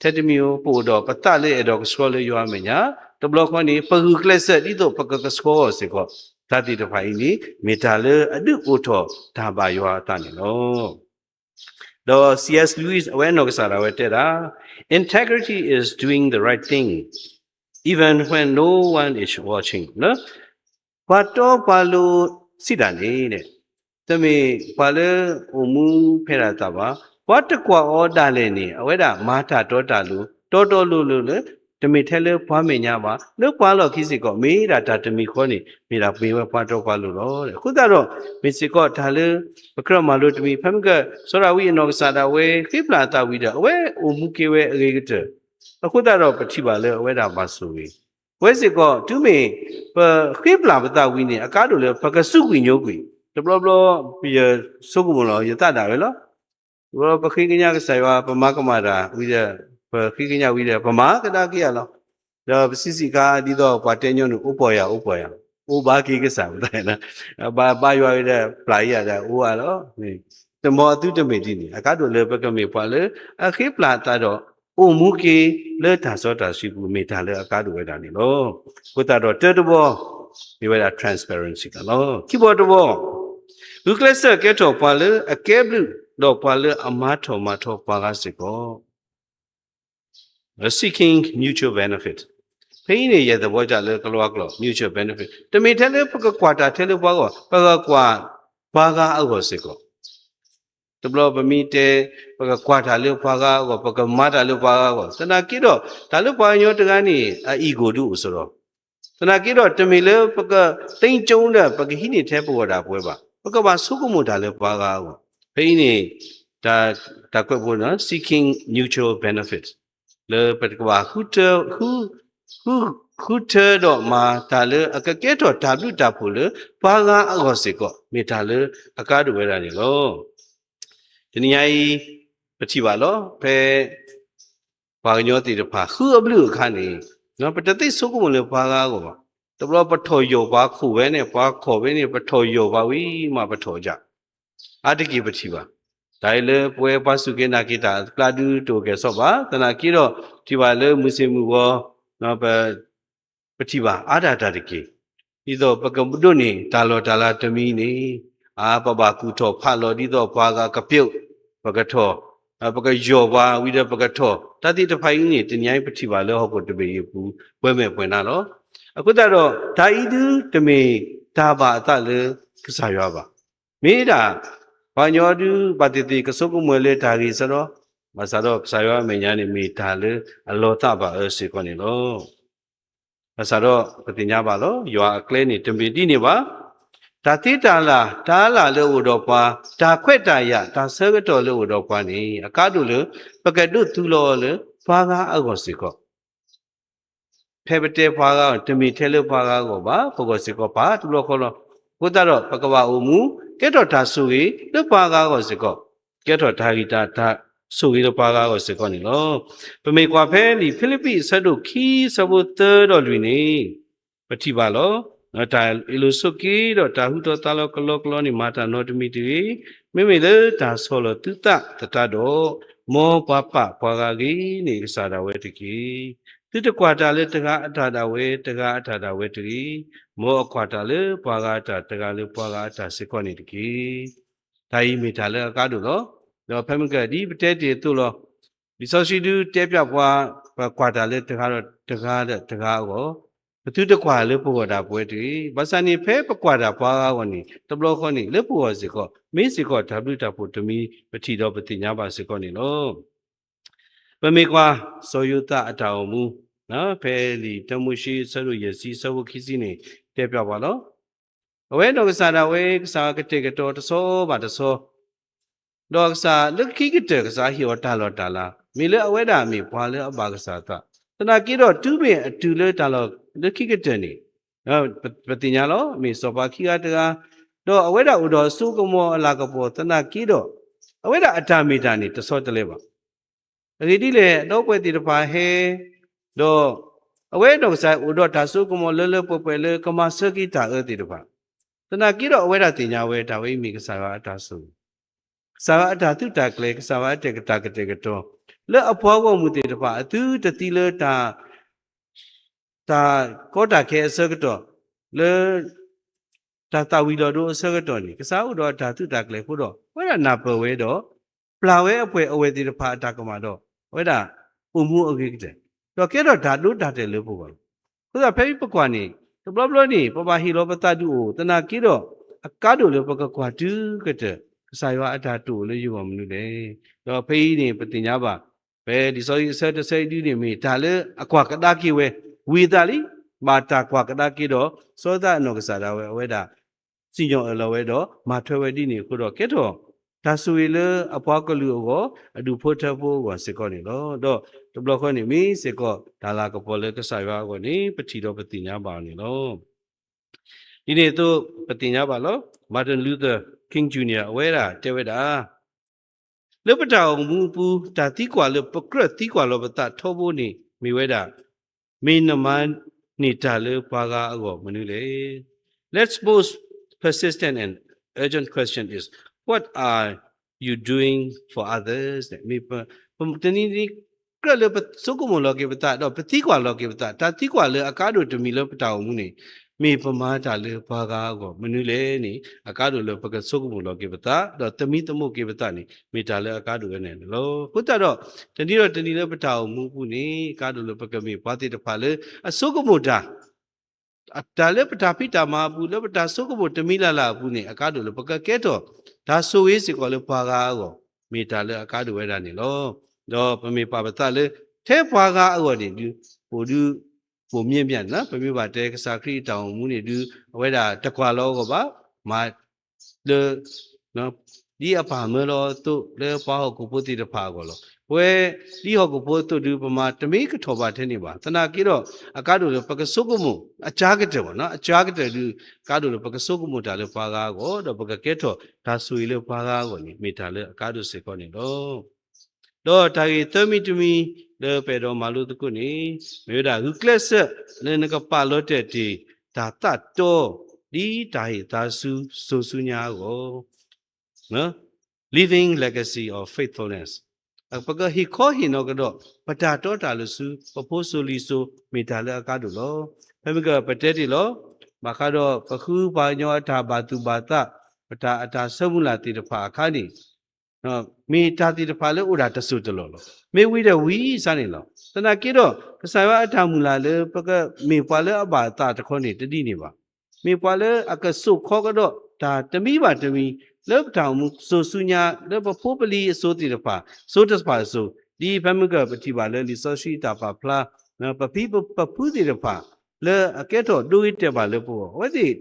ထဲတမံၤဧိၤ ပအိၣ်ဒီးပသးလၢအဲၣ်ဒိးကဆှီလၢယွၤအမဲာ်ညါ, တဘျီဃီန့ၣ် ပဂုာ်ကျဲးစၢးဒ်သိးပကကဆှီအီၤစ့ၢ်ကီး, တၢ်သ့ၣ်တဖၣ်အံၤန့ၣ် မ့ၢ်တၢ်လၢအဒုးအိၣ်ထီၣ်တၢ်ဘၣ်ယွၤအသးန့ၣ်လီၤ. ဒီး C. S. Lewis အဝဲနီၢ်ကစၢ်ဒၣ်ဝဲတဲဒၣ်, Integrity is doing the right thing even when no one is watching. ပှၤတီပှၤလိၤစံးတၢ်န့ၣ်, တမ့ၢ်ပှၤလၢအိၣ်မူဖဲဒၣ်သးဘၣ်, ပှၤတကွၢ်အီၤဒၣ်လဲာ်န့ၣ် အဝဲဒၣ်မၤတၢ်တီတၢ်လိၤ တီတီလိၤလိၤလၢ တမ့ၢ်ထဲလၢပှၤမဲာ်ညါဘၣ်, လၢပှၤလီၢ်ခံစ့ၢ်ကီး မ့ၢ်ဒၣ်တၢ်တမံၤဃီန့ၣ် မ့ၢ်ဒၣ်မ့ၢ်ဝဲပှၤတီပှၤလိၤလီၤ. အဃိသတးဒီး မ့ၢ်စ့ၢ်ကီးတၢ်လၢ ပကြၢးမၤလိတမံၤ ဖဲမုၢ်က စီၤဒၤဝံးအနီၢ်ကစၢ်ဒၣ်ဝဲ ဃ့ပျၢ်အသးဝံၤဒီး အဝဲအိၣ်မူက့ၤဝဲအဂ့ၤကတၢၢ်, အဃိသတးဒီးပထံၣ်ဘၣ်လၢအဝဲဒၣ်ဘၣ်ဆိၣ်ဂ့ၤ, အဝဲစ့ၢ်ကီး တုၤမ့ၢ်ပဃ့ပျၢ်ပသးဝံၤန့ၣ် အကါဒိၣ်လၢပကစူးကွံာ်ညိကွံာ်, တဘျီဘျီ ယဆိကမိၣ်လီၤ ယသးဒၣ်ဝဲလီၤ. တဘျီပဃ့ကညးကစၢ်ယွၤ ပမၤကမၣ်တၢ်ဝံၤဒီး ပဃ့ကညးဝံၤဒီး ပမၤကဒါက့ၤယၤလီၤ. ဒီးပစံးစ့ၢ်ကီး ဒ်သိးပှၤတဲညီနုၢ် အိၣ်ပှီၢ်ယၤ အိၣ်ပှီၢ်ယၤ, အိၣ်ဘၣ်က့ၤကစၢ်ပသး, ဘါယွၤဝံၤဒီး ပျၢ်ယၤဒီးအိၣ်အါလီၤ. တမီၤအသုတမ့ၢ်ဒ်န့ၣ် အကါဒိၣ်လၢပကမ့ၢ်ပှၤလၢအဃ့ပျၢ်အသးဒီး အိၣ်မူက့ၤလၢတၢ်စီတၢ်ဆှံပူၤ မ့ၢ်တၢ်လၢအကါဒိၣ်ဝဲဒၣ်န့ၣ်လီၤ. အဃိသတးဒီးတၢတဘီ မ့ၢ်ဝဲဒၣ် transparency တၢ်လီၤ. ခံဘီတဘီ, ဂုာ်ကျဲးစၢးကဲထီၣ်ပှၤလၢအကဲဘျုး ဒီးပှၤလၢအမၤထီၣ်မၤထီပှၤဂၤစ့ၢ်ကီး seeking mutual benefit. ဖဲအံၤန့ၣ် ယဲၢ်သဘောကျ လၢကလံးကျိာ် mutual benefit တမ့ၢ်ထဲလၢပကကွၢ်တၢ်ထဲလၢပှၤဂီၢ်, ပကကွၢ်ပှၤဂၤအဂီၢ်စ့ၢ်ကီး. တဘျီပမ့ၢ်တဲ ပကကွၢ်တၢ်လၢပှၤဂၤအဂီၢ်, ပကမၤတၢ်လၢပှၤဂၤအဂီၢ်, သနာ်က့ဒီး တၢ်လၢပှၤကညီတဂၤန့ၣ် အ ego ဒုးအိၣ်စရီ, သနာ်က့ဒီး တမ့ၢ်လၢပက သိမ်းကျုံး ဒီး ပကဟံးန့ၢ်ထဲပဂီၢ်ဒၣ်ပဝဲဘၣ်, ပကဘၣ်ဆိကမိၣ်တၢ်လၢပှၤဂၤအဂီၢ်. ဖဲအံၤန့ၣ် တၢ်ကွဲးဖိန့ၣ် seeking mutual benefit လၢပကဘၣ် ဃု ဃုထၢဒီးမၤတၢ်လၢအကကဲထီၣ်တၢ်ဘျုးတၢ်ဖှိၣ်လၢပှၤဂၤအဂီၢ်စ့ၢ်ကီး မ့ၢ်တၢ်လၢအကါဒိၣ်ဝဲဒၣ်န့ၣ်လီၤ. တနံၤညါအံၤ ပထံၣ်ဘၣ်လီၤ ဖဲ ပှၤကညီသ့ၣ်တဖၣ် ဃုအဘျုးအခါန့ၣ် ပတသ့ဆိကမိၣ်လၢပှၤဂၤအဂီၢ်ဘၣ်. တဘျီပထီၣ်ယိာ်ပှၤခိၣ်ဝဲန့ၣ် ပှၤခိၣ်ဝဲန့ၣ် ပထီၣ်ယိာ်ပှၤဝံၤမးပထီၣ်ကၢ်. အါတက့ၢ်ပထံၣ်ဘၣ် တၢ်အံၤလၢပဝဲပှၤစူၢ်က့ၤနာ်က့ၤတၢ်အကျါဒုးတအိၣ်ကဲၤဆီဘၣ်. သနာ်က့ဒီး ထံၣ်ဘၣ်လၢမုၢ်ဆ့ၣ်မုၢ်ဂီၤ ပထံၣ်ဘၣ်အါဒၣ်တၢ်တက့ၢ်. ဒ်သိးပကဒိးန့ၢ်တၢ်လီၢ်တၢ်လၤတမံၤန့ၣ် အါ ပဘၣ်ကူၣ်ထီၣ်ဖးလီၤဒ်သိးပှၤဂၤကပျိာ် ပကထီၣ် ပကယီၢ်ပှၤဝံၤဒီးပကထီၣ် တၢ်သ့ၣ်တဖၣ်အံၤန့ၣ် တနံၤအံၤပထံၣ်ဘၣ်လၢဟီၣ်ခိၣ်တဘ့ၣ်အံၤအပူၤ ပှဲၤမဲာ်ပှဲၤနါလီၤ. အဃိသတးဒီး တၢ်အံၤဒုးတမ့ၢ်တၢ်ဘၣ်အသးလၢကစၢ်ယွၤဘၣ်. မ့ၢ်ဒၣ် ပှၤကညီဒုးဘၣ်သ့ၣ်သ့ၣ်ကဆိကမိၣ်လၢတၢ်ဂ့ၤစရီ, ဘၣ်ဆၣ်ဒီးကစၢ်ယွၤအမဲာ်ညါန့ၣ် မ့ၢ်တၢ်လၢအလီၤသးဘၣ်အၢစ့ၢ်ကီးန့ၣ်လီၤ. ဘၣ်ဆၣ်ဒီးပသ့ၣ်ညါဘၣ်လီၤ ယွၤအကျဲန့ၣ်တမ့ၢ်ဒ်န့ၣ်ဘၣ်. တၢ်သ့တၢ်လၢ် တၢ်လၢ်လၢအအိၣ်ဒီးပှၤ, တၢ်ခွဲးတၢ်ယာ် တၢ်ဆၢကတီၢ်လၢအအိၣ်ဒီးပှၤန့ၣ် အကါဒိၣ်လၢ ပကဒိးသူလီၤအီၤလၢပှၤဂၤအဂီၢ်စ့ၢ်ကီး. ဖဲပတဲပှၤဂၤ တမ့ၢ်ထဲလၢပှၤဂၤအဂီၢ်ဘၣ်, ပဂီၢ်စ့ၢ်ကီးပာ်တဘျီဃီလီၤ. အဃိသတးဒီး ပကဘၣ်အိၣ်မူ ကဲထီၣ်တၢ်ဆိၣ်ဂ့ၤလၢပှၤဂၤအဂီၢ်စ့ၢ်ကီး, ကဲထီၣ်တၢ်ဂံၢ်တၢ် တၢ်ဆိၣ်ဂ့ၤလၢပှၤဂၤအဂီၢ်စ့ၢ်ကီးန့ၣ်လီၤ. ပမ့ၢ်ကွၢ်ဖဲလံာ်ဖံလံးပံးအဆၢဒိၣ်ခံ အဆၢဖိသၢဒီးလွံၢ်န့ၣ် ပထံၣ်ဘၣ်လီၤ. တၢ်အ့ၣ်လိာ်ဆိးက့ဒီးတၢ်ဟူထီၣ်သါလီၤကလီကလီန့ၣ် မၤတၢ်နီတမံၤတဂ့ၤ, မ့မ့ၢ်လၢတၢ်ဆီၣ်လီၤသုသးသတးဒီး, မ်ပှၤပာ်ပှၤဂၤအဂ့ၢ်န့ၣ် ကစၢ်ဒၣ်ဝဲတက့ၢ်. သုတကွၢ်တၢ်လၢတဂၤအတၢ်ဒၣ်ဝဲ တဂၤအတၢ်ဒၣ်ဝဲတဂ့ၤ, မ်အကွၢ်တၢ်လၢပှၤဂၤအတၢ် တဂၤလၢပှၤဂၤအတၢ်စ့ၢ်ကီးန့ၣ်တက့ၢ်. တၢ်အံၤမ့ၢ်တၢ်လၢအကါဒိၣ်လီၤ. ဒီးဖဲမ့ၢ်ကဒ်ပတဲတ့ၢ်အသိးလီၤ. လံာ်စီဆှံဒုးတဲပၠးပှၤ, ပကွၢ်တၢ်လၢတဂၤဒီးတဂၤဒီးတဂၤအဂီၢ်, ပသုတကွၢ်လၢပဂီၢ်ဒၣ်ပဝဲတဂ့ၤ. ဘၣ်ဆၣ်န့ၣ် ဖဲပကွၢ်တၢ်ပှၤဂၤအဂီၢ်န့ၣ် တဘျီဃီန့ၣ် လၢပဂီၢ်စ့ၢ်ကီး မ့ၢ်စ့ၢ်ကီးတၢ်ဘျုးတၢ်ဖှိၣ်တမံၤ ပထံၣ်ဒီးပသ့ၣ်ညါဘၣ်စ့ၢ်ကီးန့ၣ်လီၤ. ပမ့ၢ်ကွၢ် စီၤယိၤသးအတၢ်အိၣ်မူ, ဖဲလံာ်တၢမိၤၡ့ အဆၢဒိၣ်ယဲၢ်ဆံ အဆၢဖိခံဆံန့ၣ် တဲပၠးပှၤလီၤ. အဝဲနီၢ်ကစၢ်ဒၣ်ဝဲ ကစၢ်ကတဲာ်ကတီၤတဆီဘၣ်တဆီ, ဒီးကစၢ်လၢခံကတၢၢ် ကစၢ်ဟ့ၣ်အီၤတၢ်လီၢ်တၢ်လၤ, မ့ၢ်လၢအဝဲဒၣ်မ့ၢ်ပှၤလၢအဘၣ်ကစၢ်အသး, သနာ်က့ဒီး တုၤမ့ၢ်အတုၤလၢတၢ်လီၢ်လၢခံကတၢၢ်န့ၣ်, ပသ့ၣ်ညါလီၤ, မ့ၢ်စီၤပၤခံဂၤတဂၤ, ဒီးအဝဲဒၣ်အိၣ်ဒီးအစိကမီၤအလၤကပီၤ, သနာ်က့ဒီး အဝဲဒၣ်အတၢ်မ့ၢ်တၢ်န့ၣ် တဆီတလဲဘၣ်. အဂ့ၢ်ဒ်လဲၣ်, ဒီပုၢ်ဝဲၢ်သ့ၣ်တဖၣ်ဟဲ, ဒီးအဝဲနီၢ်ကစၢ်အိၣ်ဒီးတၢ်စိကမီၤလၢလၢပှဲၤပှဲၤလၢကမၤဆၢက့ၤတၢ်အၢသ့ၣ်တဖၣ်, သနာ်က့ဒီးအဝဲဒၣ်သ့ၣ်ညါဝဲ တၢ်ဝဲအံၤမ့ၢ်ကစၢ်ယွၤအတၢ်ဆိၣ်ဂ့ၤ, ကစၢ်ယွၤအတၢ်သုးတၢ်ကျဲၤ, ကစၢ်ယွၤအတၢ်ကတဲာ်ကတီၤ, လၢအပှၤဂီၢ်မုၢ်သ့ၣ်တဖၣ် အသုတသံလၢတၢ် တၢ်ကီတၢ်ခဲအဆၢကတီၢ်, လၢတၢ်သၣ်ဝံၤလီၤဒိအဆၢကတီၢ်န့ၣ် ကစၢ်အိၣ်ဒီးတၢ်သုးတၢ်ကျဲၤအဃိဒီး အဝဲဒၣ်နၢ်ပၢၢ်ဝဲဒီး ပျၢ်ဝဲအပှဲၤအဝဲၢ်သ့ၣ်တဖၣ်အတၢ်ကမၣ်ဒီး အဝဲဒၣ်အိၣ်မူအဂ့ၤကတၢၢ်, ဒီးကဲထီၣ်တၢ်ဒိတၢ်တဲာ်လၢပဂီၢ်လီၤ. အဃိသတးဖဲအံၤပကွၢ်န့ၣ် တဘျီဘျီန့ၣ် ပဘၣ်ဟ့ၣ်လီၤပသးဒုးအိၣ် သနာ်က့ဒီး အကါဒိၣ်လၢပကကွၢ်တုၤကတၢၢ် ကစၢ်ယွၤအတၢ်တိာ်အိၣ်လၢယဂီၢ်မနုၤလဲၣ်. ဒီးဖဲအံၤန့ၣ် ပသ့ၣ်ညါဘၣ် ဖဲလံာ်စီဆှံအဆၢတဆၢအံၤဒုန့ၣ် မ့ၢ်တၢ်လၢအကွၢ်ကဒါက့ၤဝဲ, ဝံၤအသးလံ, ဘၣ်တၢ်ကွၢ်ကဒါက့ၤဒီး စီၤယိၤသးအနီၢ်ကစၢ်ဒၣ်ဝဲ အဝဲဒၣ် စံၣ်ညီၣ်အၢၣ်လီၤဝဲဒီး မၤထွဲဝဲဒ်န့ၣ်အဃိဒီး ကဲထီၣ်တၢ်ဆိၣ်ဂ့ၤလၢအပှၤကလုာ်အဂီၢ်, အဒူၣ်ဖိထၢဖိအဂီၢ်စ့ၢ်ကီးန့ၣ်လီၤ. ဒီးတဘျီဃီန့ၣ် မ့ၢ်စ့ၢ်ကီးတၢ်လၤကပီၤလၢကစၢ်ယွၤအဂီၢ်န့ၣ် ပထံၣ်ဒီးပသ့ၣ်ညါဘၣ်အီၤန့ၣ်လီၤ. ဒ်န့ၣ်အသိး ပသ့ၣ်ညါဘၣ်လီၤ. Martin Luther King Junior အဝဲဒၣ်တဲဝဲဒၣ် လၢပတၢ်အိၣ်မူအပူၤ တၢ်သံကွၢ်လၢပကြၢးသံကွၢ်လီၤပသးထီဘိန့ၣ် မ့ၢ်ဝဲဒၣ် မ့ၢ်နမၤန့ၢ်တၢ်လၢပှၤဂၤအဂီၢ်မနုၤလဲၣ်. Let's most persistent and urgent question is, what are you doing for others? မ့ၢ်ပ, ပတနံၤနံၤကြၢးလၢပဆိကမိၣ်လီၤက့ၤပသး ဒီးပသံကွၢ်လီၤက့ၤပသး, တၢ်သံကွၢ်လၢအကါဒိၣ်တမံၤလၢပတၢ်အိၣ်မူန့ၣ် မ့ၢ်ပမၤတၢ်လၢပှၤဂၤအဂီၢ်မနုၤလဲၣ်န့ၣ် အကါဒိၣ်လၢပကဆိကမိၣ်လီၤက့ၤပသး ဒီးသမံသမိးက့ၤပသးန့ၣ် မ့ၢ်တၢ်လၢအကါဒိၣ်ဝဲန့ၣ်လီၤ. အဃိသတးဒီး တနံၤဒီးတနံၤလၢပတၢ်အိၣ်မူအပူၤန့ၣ် အကါဒိၣ်လၢပကမ့ၢ်ပှၤသ့ၣ်တဖၣ်လၢအဆိကမိၣ်တၢ် တၢ်လၢပတၢ်ဖံးတၢ်မၤအပူၤ လၢပတၢ်ဆိကမိၣ်တမံၤလၢ်လၢ်အပူၤန့ၣ် အကါဒိၣ်လၢပကကဲထီၣ် တၢ်ဆိၣ်ဂ့ၤစ့ၢ်ကီးလၢပှၤဂၤအဂီၢ် မ့ၢ်တၢ်လၢအကါဒိၣ်ဝဲဒၣ်န့ၣ်လီၤ. ဒီးပမ့ၢ်ပာ်ပသးလၢ ထဲပှၤဂၤအဂီၢ်န့ၣ်ဒုး အိၣ်ဒုး ပိာ်မ့ၢ်မ့ၢ်န့ၣ်လီၤ. ပမ့ၢ်ဘၣ်တဲကစၢ်ခရံာ်အတၢ်အိၣ်မူန့ၣ်ဒုး အဝဲဒၣ်တကွၢ်လီၤအဂီၢ်ဘၣ်, မၤလၢ ဒ်အပၢ်မၢလီၤအသိး လၢပှၤဟီၣ်ခိၣ်ဖိသ့ၣ်တဖၣ်အဂီၢ်လီၤ. ပဝဲဒ်ဟီၣ်ခိၣ်ဖိအသိးဒုး ပမၤတမ့ၢ်ကထီၣ်ဘၣ်ထဲန့ၣ်ဘၣ်. သနာ်က့ဒီး အကါဒိၣ်လၢပကဆိကမိၣ် အကါကတၢၢ်ဘၣ်, အကါကတၢၢ်ဒုး ကါဒိၣ်လၢပကဆိကမိၣ်တၢ်လၢပှၤဂၤအဂီၢ် ဒီးပကကဲထီၣ်တၢ်ဆိၣ်ဂ့ၤလၢပှၤဂၤအဂီၢ်န့ၣ် မ့ၢ်တၢ်လၢအကါဒိၣ်စ့ၢ်ကီးန့ၣ်လီၤ. ဒီးတၢ်ဂ့ၢ်သၢမံၤတမံၤ လၢပအဲၣ်ဒိးမၤလိသကိးန့ၣ် မ့ၢ်ဝဲဒၣ် ဂုာ်ကျဲးစၢးလၢနကပာ်လီၤတဲာ်တ့ၢ်တၢ်သးတီ ဒ်တၢ်ဟ့ၣ်သါဆူစိၤဆူညါအဂီၢ် Living Legacy of Faithfulness ပကဟ့ၣ်ခီဟ့ၣ်နီၤကဒီး ပတၢ်တီတၢ်လိၤဆူ ပဖိစိၤလံၤစိၤ မ့ၢ်တၢ်လၢအကါဒိၣ်လီၤ. ဖဲမ့ၢ်ကပတဲတ့ၢ်လီၤ. ဘၣ်ဃးဒီးပဃုပှၤကညီအတၢ်ဘၣ်သူၣ်ဘၣ်သး ပတၢ်အတၢ်ဆၢမုၢ်လၢ်သ့ၣ်တဖၣ်အခါန့ၣ် မ့ၢ်တၢ်သ့ၣ်တဖၣ်လၢအိၣ်ဒၣ်တစိၢ်တလီၢ်လီၤ. မ့ၢ်ဝံၤဒီးဝံၤစ့ၢ်န့ၣ်လီၤ. သနာ်က့ဒီး ကစၢ်ယွၤအတၢ်မုၢ်လၢ်လၢပကမ့ၢ်ပှၤလၢအဘၣ်အသးတခီန့ၣ် တဒ်န့ၣ်ဘၣ်. မ့ၢ်ပှၤလၢအကစိာ်ခီကဒီးတၢ်တမံၤဘၣ်တမံၤ လၢပတၢ်အိၣ်မူစိၤဆူညါ လၢပဖိပလံၤအစိၤသ့ၣ်တဖၣ် စိၤတဖၣ်အစိၤ ဒ်ဖဲမ့ၢ်ကပထံၣ်ဘၣ်လၢလံာ်စီဆှံတၢ်ပာ်ဖျါ ပဖံပဖုသ့ၣ်တဖၣ် လၢအကဲထီၣ်ဒိဂ့ၤတဲာ်ဘၣ်လၢပဂီၢ် အဝဲသ့ၣ်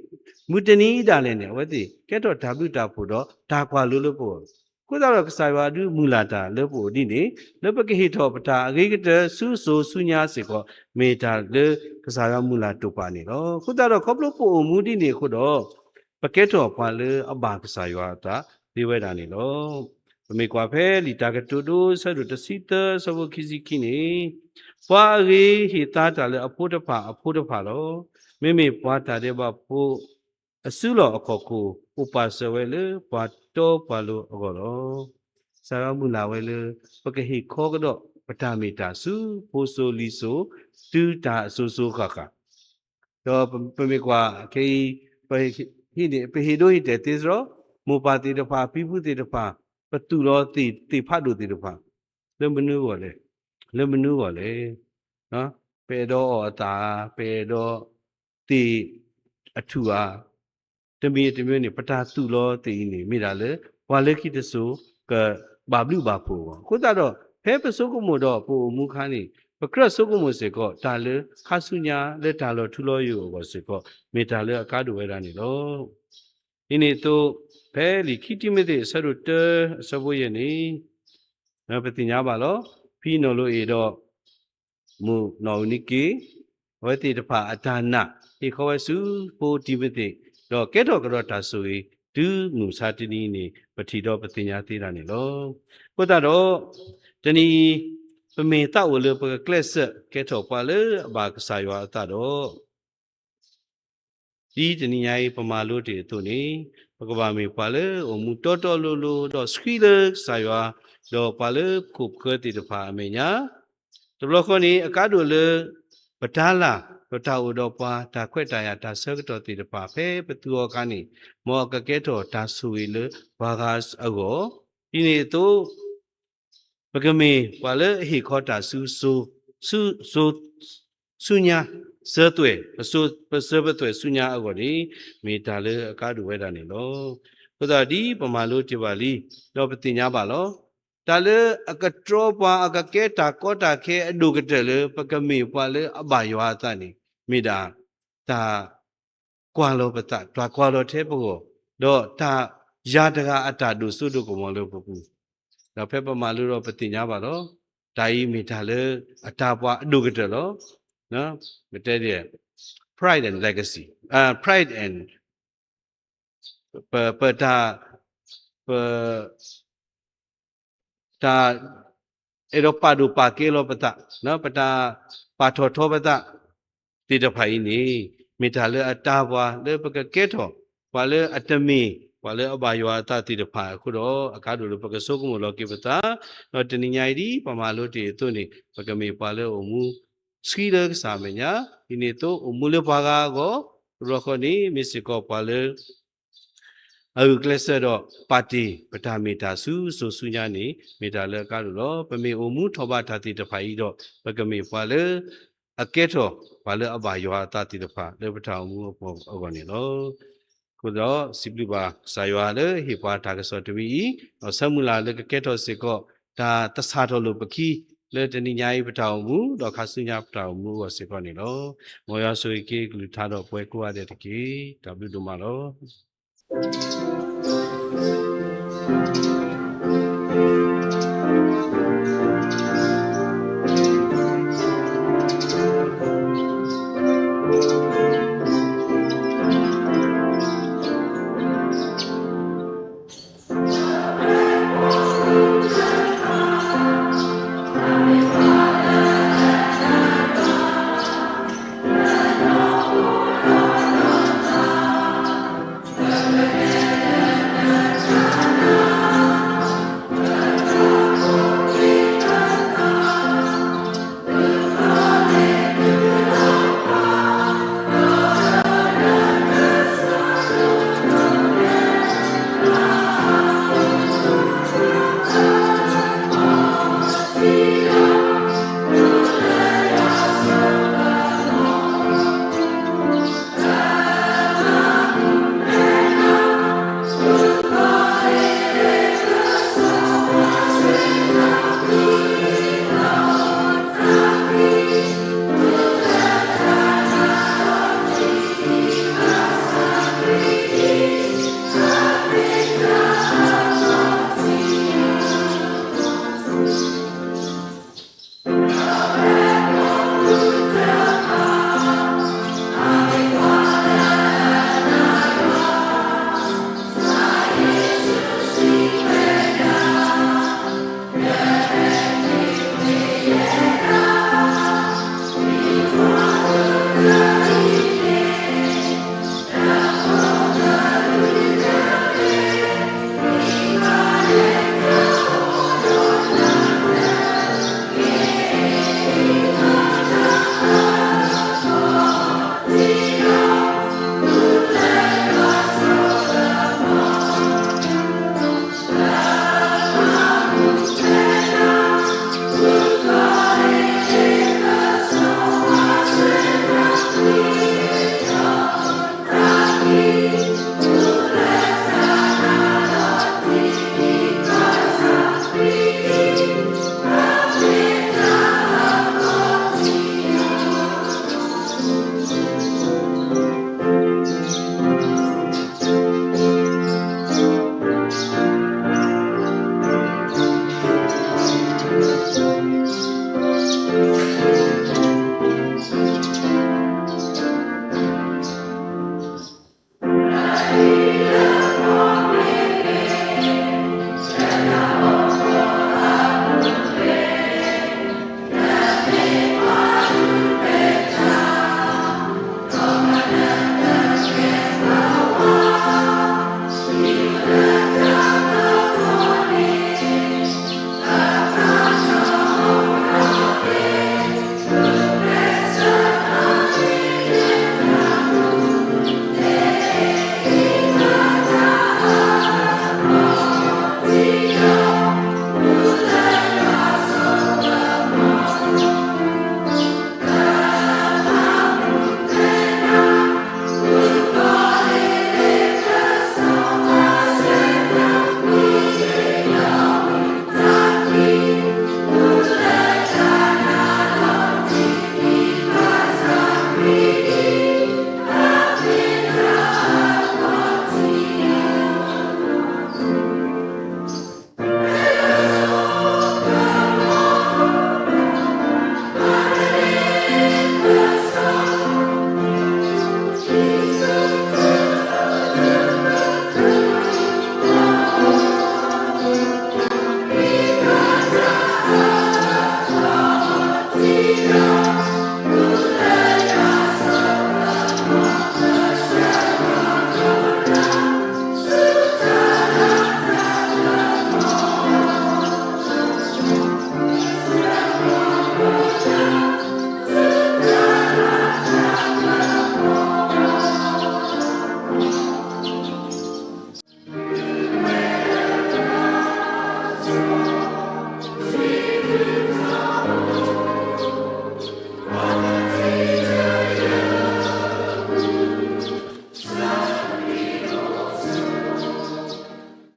မုၢ်တနံၤဒၣ်လဲာ်န့ၣ် အဝဲသ့ၣ်ကဲထီၣ်တၢ်ဘျုးတၢ်ဖှိၣ်ဒီးတၢ်ကွၢ်လိလၢပဂီၢ် အဃိသတးဒီးကစၢ်ယွၤဒုးမုၢ်လၢ်တၢ်လၢပအိၣ်ဒ်န့ၣ် လၢပကဟ့ၣ်ထီၣ်ပတၢ်အဂ့ၤကတၢၢ်ဆူစိၤဆူညါစ့ၢ်ကီး မ့ၢ်တၢ်လၢကစၢ်ယွၤမုၢ်လၢ်တိာ်ပာ်န့ၣ်လီၤ. အဃိသတးဒီးခီဖျိပအိၣ်မူဒ်န့ၣ်အဃိဒီး ပကဲထီၣ်ပှၤလၢအဘၣ်ကစၢ်ယွၤအသးသ့ဝဲဒၣ်န့ၣ်လီၤ. ပမ့ၢ်ကွၢ်ဖဲလံာ်တၢ်ကတိၤဒိ အဆၢဒိၣ်တဆံသၢ အဆၢဖိခံဆံခံန့ၣ်, ပှၤအဂ့ၤဟ့ၣ်သါတၢ်လၢအဖိတဖၣ်အဖိတဖၣ်လီၤ. မ့မ့ၢ်ပှၤတၢ်ဒဲးဘးဖိ အစုလီၢ်အခီၣ်ခိၣ် အိၣ်ပာ်စၢၤဝဲလၢပှၤတီပှၤလိၤအဂီၢ်လီၤ. ကစၢ်ယွၤမုၢ်လၢ်ဝဲလၢ ပကဟ့ၣ်ခီကဒီးပတၢ်မ့ၢ်တၢ်ဆူဖိစိၤလံၤစိၤ တုၤတၢ်အစိၤစိၤဃၣ်ဃၣ်, ဒီးပမ့ၢ်ကွၢ်ခဲအံၤ ပဟ့ၣ်ဒိဟ့ၣ်တဲာ်သ့စရီ, မိၢ်ပၢ်သ့ၣ်တဖၣ် ဖံဖုသ့ၣ်တဖၣ် ပသူၣ်လီၤသ့ၣ်ဖးဒိၣ်သ့ၣ်တဖၣ် လၢမနုၤအဂီၢ်လဲၣ်, လၢမနုၤအဂီၢ်လဲၣ်. ပအဲၣ်ဒိးအီၣ်အသၣ်ဧါ, ပအဲၣ်ဒိးသ့ၣ်အထူၣ်ဧါ, တမံၤတမံၤန့ၣ် ပတၢ်သူၣ်လီၤသ့ၣ်အံၤန့ၣ် မ့ၢ်ဒၣ်လၢ ပှၤလၢခံတစိၤ ကဘၣ်ဘျုးဘၣ်ဖှိၣ်အဂီၢ်, အဃိသတးဒီး ဖဲပဆိကမိၣ်ဒီးပအိၣ်မူအခါန့ၣ် ပကြၢးဆိကမိၣ်စ့ၢ်ကီး တၢ်လၢခါဆူညါလၢတၢ်လီၤထူလီၤယိာ်အဂီၢ်စ့ၢ်ကီး မ့ၢ်တၢ်လၢအကါဒိၣ်ဝဲဒၣ်န့ၣ်လီၤ. ဒ်န့ၣ်အသိး ဖဲလံာ်ခံတံၤမသ့း အဆၢဒိၣ်တၢ အဆၢဖိယဲၢ်န့ၣ် ပသ့ၣ်ညါဘၣ်လီၤ. ဖံနီၢ်လိအ့ၣ်ဒီး မိၢ်နီၢ်အုၣ်နံက့ၤ အဝဲသ့ၣ်တဖၣ်အတၢ်နာ် ဟ့ၣ်ခီဝဲဆူဖိတံၤမသ့း ဒီးကဲထီၣ်ကဒီးတၢ်ဆိၣ်ဂ့ၤ တုၤမုၢ်မဆါတနံၤအံၤန့ၣ် ပထံၣ်ဒီးပသ့ၣ်ညါသ့ဒၣ်န့ၣ်လီၤ. အဃိသတးဒီး တနံၤအံၤ ပမ့ၢ်သးအိၣ်လၢပကကျဲးစၢးကဲထီၣ်ပှၤလၢအဘၣ်ကစၢ်ယွၤအသးဒီး ဒ်တနံၤညါအံၤ ပမၤလိတ့ၢ်အသိးန့ၣ် ပကဘၣ်မ့ၢ်ပှၤလၢအိၣ်မူတီတီလိၤလိၤ ဒီးဆှံလၢကစၢ်ယွၤ, ဒီးပှၤလၢခိၣ်ပဃၢၤသ့ၣ်တဖၣ်အမဲာ်ညါ, တဘျီဃီန့ၣ် အကါဒိၣ်လၢ ပတၢ်လၢ် ပတၢ်အိၣ်ဒီးပှၤ တၢ်ခွဲးတၢ်ယာ် တၢ်ဆၢကတီၢ်သ့ၣ်တဖၣ် ဖဲပသူအီၤအခါန့ၣ် မ်အကကဲထီၣ်တၢ်ဆိၣ်ဂ့ၤလၢပှၤဂၤအဂီၢ်, ဒ်န့ၣ်အသိး ပကမ့ၢ်ပှၤလၢအဟ့ၣ်ခီတၢ်ဆူ ဆူ ဆူညါ စၢၤသွဲၣ် ပစၢၤပသွဲၣ်ဆူညါအဂီၢ်န့ၣ် မ့ၢ်တၢ်လၢအကါဒိၣ်ဝဲဒၣ်န့ၣ်လီၤ. အဃိသတးဒ်ပမၤလိတ့ၢ်ဘၣ်လံ ဒီးပသ့ၣ်ညါဘၣ်လီၤ. တၢ်လၢအကတြီပှၤ အကကဲတၢ်ကီတၢ်ခဲအဒိၣ်ကတၢၢ်လၢ ပကမ့ၢ်ပှၤလၢအဘၣ်ယွၤအသးန့ၣ် မ့ၢ်ဒၣ်တၢ် ကွၢ်လီၤပသး တၢ်ကွၢ်လီၤထဲပဂီၢ်, ဒီးတၢ်ယၤတဂၤအတၢ်ဒိၣ်စိဒိၣ်ကမီၤလၢပပူၤ, ဒီးဖဲပမၤလိဒီးပသ့ၣ်ညါဘၣ်လီၤ. တၢ်အံၤမ့ၢ်တၢ်လၢအတၢ်ပှၤအဒိၣ်ကတၢၢ်လီၤ. ပတဲဒ် pride and legacy, pride and ပ ပတၢ် ပ တၢ်အဲၣ်ဒိးပာ်ဒိၣ်ပာ်ကဲလီၤပသး, ပတၢ်ပာ်ထီၣ်ထီပသးသ့ၣ်တဖၣ်အံၤန့ၣ် မ့ၢ်တၢ်လၢအတၢ်ပှၤလၢပကကဲထီၣ် ပှၤလၢအတမ့ၢ် ပှၤလၢအဘၣ်ယွၤအသးသ့ၣ်တဖၣ်အဃိဒီး အကါဒိၣ်လၢပကဆိကမိၣ်လီၤက့ၤပသး, ဒီးတနံၤညါအံၤဒ်ပမၤလိတ့ၢ်အသိးန့ၣ် ပကမ့ၢ်ပှၤလၢအိၣ်မူဆှံလၢကစၢ်အမဲာ်ညါ, ဒ်န့ၣ်အသိးအိၣ်မူလၢပှၤဂၤအဂီၢ်, တဘျီဃီန့ၣ် မ့ၢ်စ့ၢ်ကီးပှၤလၢ အဂုာ်ကျဲးစၢးဒီးပာ်တ့ၢ်ပတၢ်မ့ၢ်တၢ်ဆူစိၤဆူညါန့ၣ် မ့ၢ်တၢ်လၢအကါဒိၣ်လီၤ. ပမ့ၢ်အိၣ်မူထီၣ်ဘးတၢ်သ့ၣ်တဖၣ်အံၤဒီး ပကမ့ၢ်ပှၤလၢ အကဲထီၣ်ပှၤလၢအဘၣ်ယွၤအသးသ့ၣ်တဖၣ် လၢပတၢ်အိၣ်မူအပူၤအဂီၢ်န့ၣ်လီၤ. အဃိဒီးစံးဘျုးဘၣ်ကစၢ်ယွၤလၢဟ့ၣ်ပှၤတၢ်ကစီၣ်တမံၤအံၤ, ဒီးဆၢမုၢ်လၢ်လၢကကဲထီၣ်စ့ၢ်ကီး တၢ်သဆၣ်ထီၣ်လိာ်ပခံ လၢတနံၤညါအံၤပတၢ်အိၣ်မူ ဒီးခါဆူညါပတၢ်အိၣ်မူအဂီၢ်စ့ၢ်ကီးန့ၣ်လီၤ. မ်ယွၤဆိၣ်ဂ့ၤက့ၤကလုၢ်ကထါဒီးပဝဲကိးဂၤဒဲးတက့ၢ်. တၢ်ဘျုးဒိၣ်မးလီၤ.